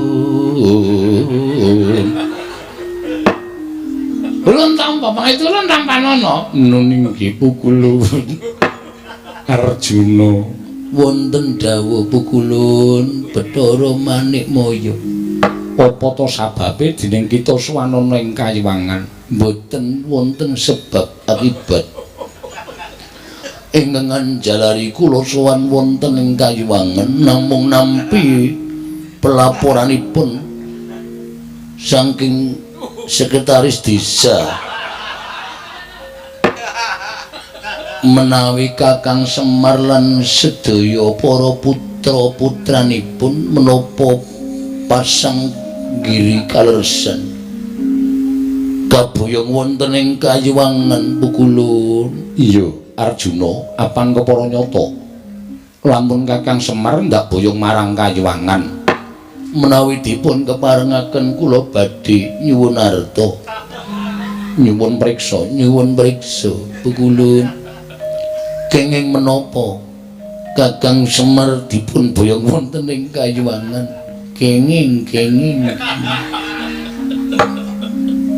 Ulun tampa pangestu ulun tampanana. Nun inggih pukulun. Arjuna wonten dawuh pukulun Bathara Manikmaya. Apa to sababe dening kita suwanana ing kayiwangan? Mboten wonten sebab akibat. Ingkang anjalari kula sowan wonten ing kayiwangan namung nampi pelaporanipun saking sekretaris desa menawi Kakang Semar lan sedaya para putra-putranipun menapa pasang giri kalersan kaboyong wonten ing kayiwangan pukulun. Iya Arjuna, apan kepara nyata lamun Kakang Semar ndak boyong marang kayiwangan? Menawi dipun keparengaken kula badhe nyuwun arta, nyuwun priksa, nyuwun priksa pukulun. Kenging menapa Kakang Semar dipun boyong wonten ing kayiwangan? Kenging kenging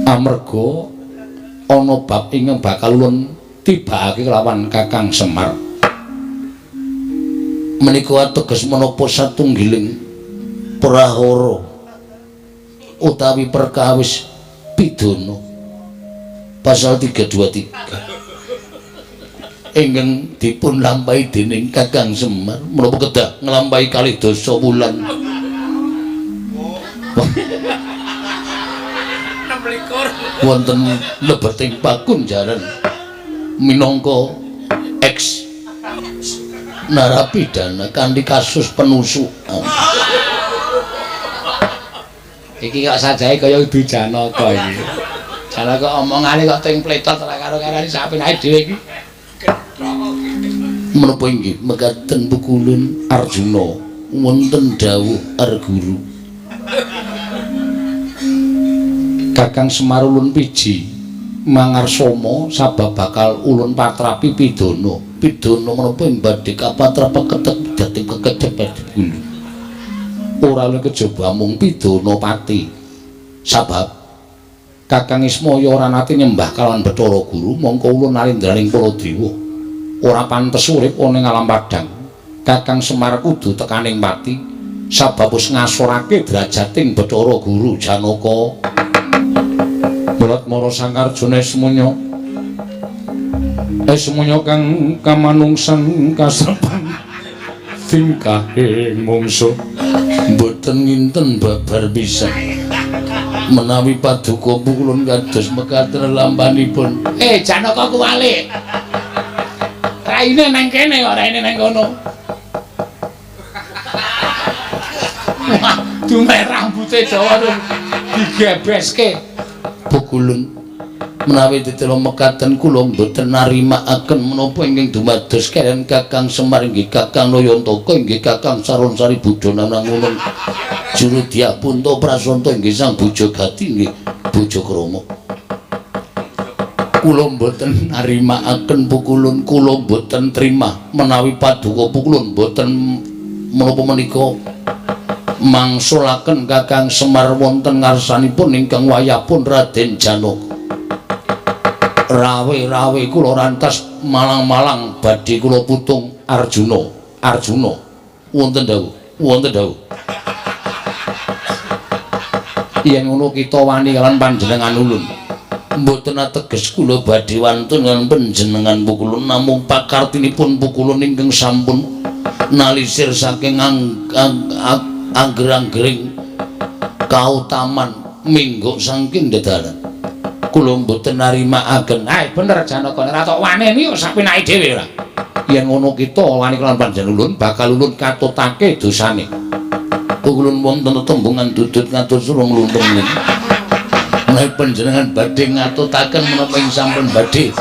amarga ana bab ingkang bakal ulun tibakake kelawan Kakang Semar. Menika ateges menapa satunggiling prahara utawi perkawis pidana pasal 323 ingkang dipun lampahi dening Kakang Semar menapa kedah nglampahi kalih dasa wulan. Wonten lebeting pakunjaran minangka ex narapidana kanthi kasus penusukan. Iki kok sajae kaya udu Janaka iki. Janaka omongane kok ting pletot ora karo-karane sapenake dhewe iki. Menapa inggih mekaten pukulun Arjuna wonten dawuh Arguru. Kakang Semar ulun piji mangarsama sabab bakal ulun patrapi pidana. Pidana menapa ing badhe kapatrap ketek dadi kekedhep gulu. Ora oleh kejaba mung pidana pati. Sabab Kakang Ismaya ora nate nyembah kalawan Bathara Guru, mongko ulun nalendraning para dewa. Ora pantes urip ana ing alam padhang. Kakang Semar kudu tekaning pati sabab wis ngasorake drajating Bathara Guru Janaka. Mulat mara Sang Arjuna Ismaya. Ismaya kang kamanungsan kasepan tingkahing mungsuh. Mboten nginten babar pisan. Menawi paduka pukulun kados mekaten lampanipun. Janaka kuwalik. Raine nang kene kok raine nang kono. Wah, dumeh rambute dawa digebeske. Pukulun menawi ditela mekaten kula mboten narimakaken menapa ingkang dumados kaliyan Kakang Semar inggih Kakang Nayantaka inggih Kakang Saronsari Budana Nangunung Juru Dyah Punta Prasanta inggih Sang Bujagati inggih Bojakrama. Kula mboten narimakaken pukulun, kula mboten trima menawi paduka pukulun mboten menapa menika mangsulaken Kakang Semar wonten ngarsanipun ingkang wayahpun Raden Janaka. Rawe-rawe kula rantas malang-malang badhe kula putung Arjuna. Arjuna wonten dawuh, wonten dawuh. Yen ngono kita wani kalian panjenengan ulun. Mboten ateges kula badhe wantun kaliyan panjenengan pukulun, namung pakartinipun pukulun ingkang sampun nalisir saking angger-anggering kautaman mingguk saking dedaran. Kula mboten narimakaken. Ae bener Janaka, ora tok waneni kok sak penake dhewe ora. Yen ngono kita wani kelawan panjenengan ulun bakal ulun katutake dosane. Pukulun wonten tetembungan dudut ngatur surung luntung niki. Menawi panjenengan badhe ngatutaken menapa ing sampun badhe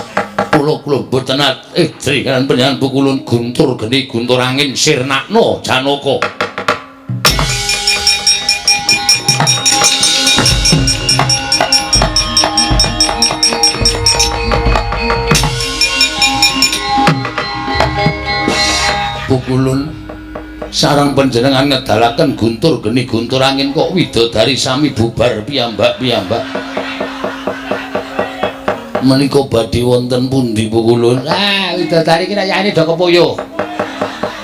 kula kula mboten edri kaliyan panjenengan pukulun guntur geni guntur angin sirnakno Janaka. Pukulun sareng panjenengan ngedalaken guntur geni guntur angin kok widodari sami bubar piyambak-piyambak. Menika badhe wonten pundi pukulun? Ah, widodari iki rayane do kepuyuh.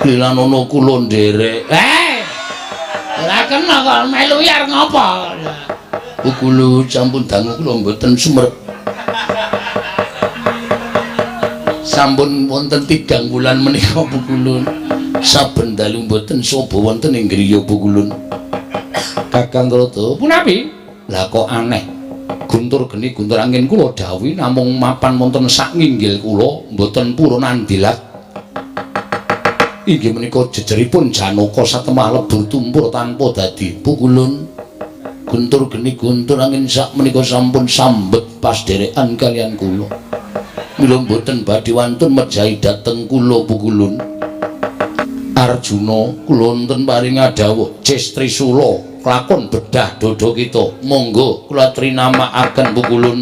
Lilanono kula nderek. Ora kena kok melu yar ngopo? Pukulun sampun dangu kula mboten sumerep. Sampun wonten 3 wulan menika pukulun. Saben dalu mboten sobo wonten ing griya pukulun. Kakang Trada, punapi? Lah kok aneh. Guntur geni guntur angin kula dawuhi namung mapan wonten sak nginggil kula mboten purun andilat. Inggih menika jejeripun Janaka satemah lebur tumpur tanpa dadi. Pukulun guntur geni guntur angin sak menika sampun sambet pasderekan kaliyan kula. Mila mboten badhe wantun mejahi dhateng kula pukulun. Arjuna kula wonten paring dawuh Ces Trisula klakon bedah dada kita. Monggo kula trinamakaken pukulun.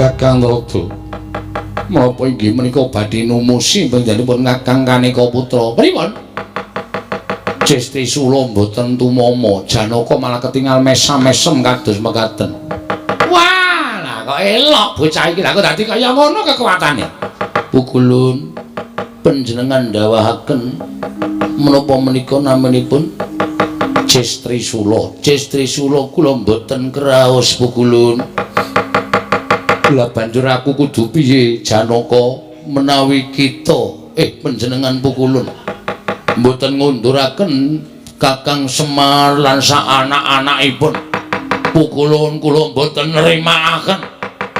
Kakang Trada, menapa inggih menika badhe numusi panjenenganipun Kakang Kaneka Putra? Pripun? Ces Trisula mboten tumama, Janaka malah ketingal mesam-mesem kados mekaten. Wah, lah kok elok bocah iki, lah kok dadi kaya ngono kekuatane. Pukulun panjenengan ndawahaken menapa menika namanipun Ces Trisula. Ces Trisula kula mboten kraos pukulun. Lah banjur aku kudu piye Janaka menawi kita panjenengan pukulun mboten ngunduraken Kakang Semar lan sak anak-anakipun. Pukulun kula mboten nrimakaken.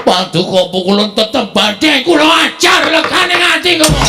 Paduka pukulun tetep badhe kula ajar legane ati kula.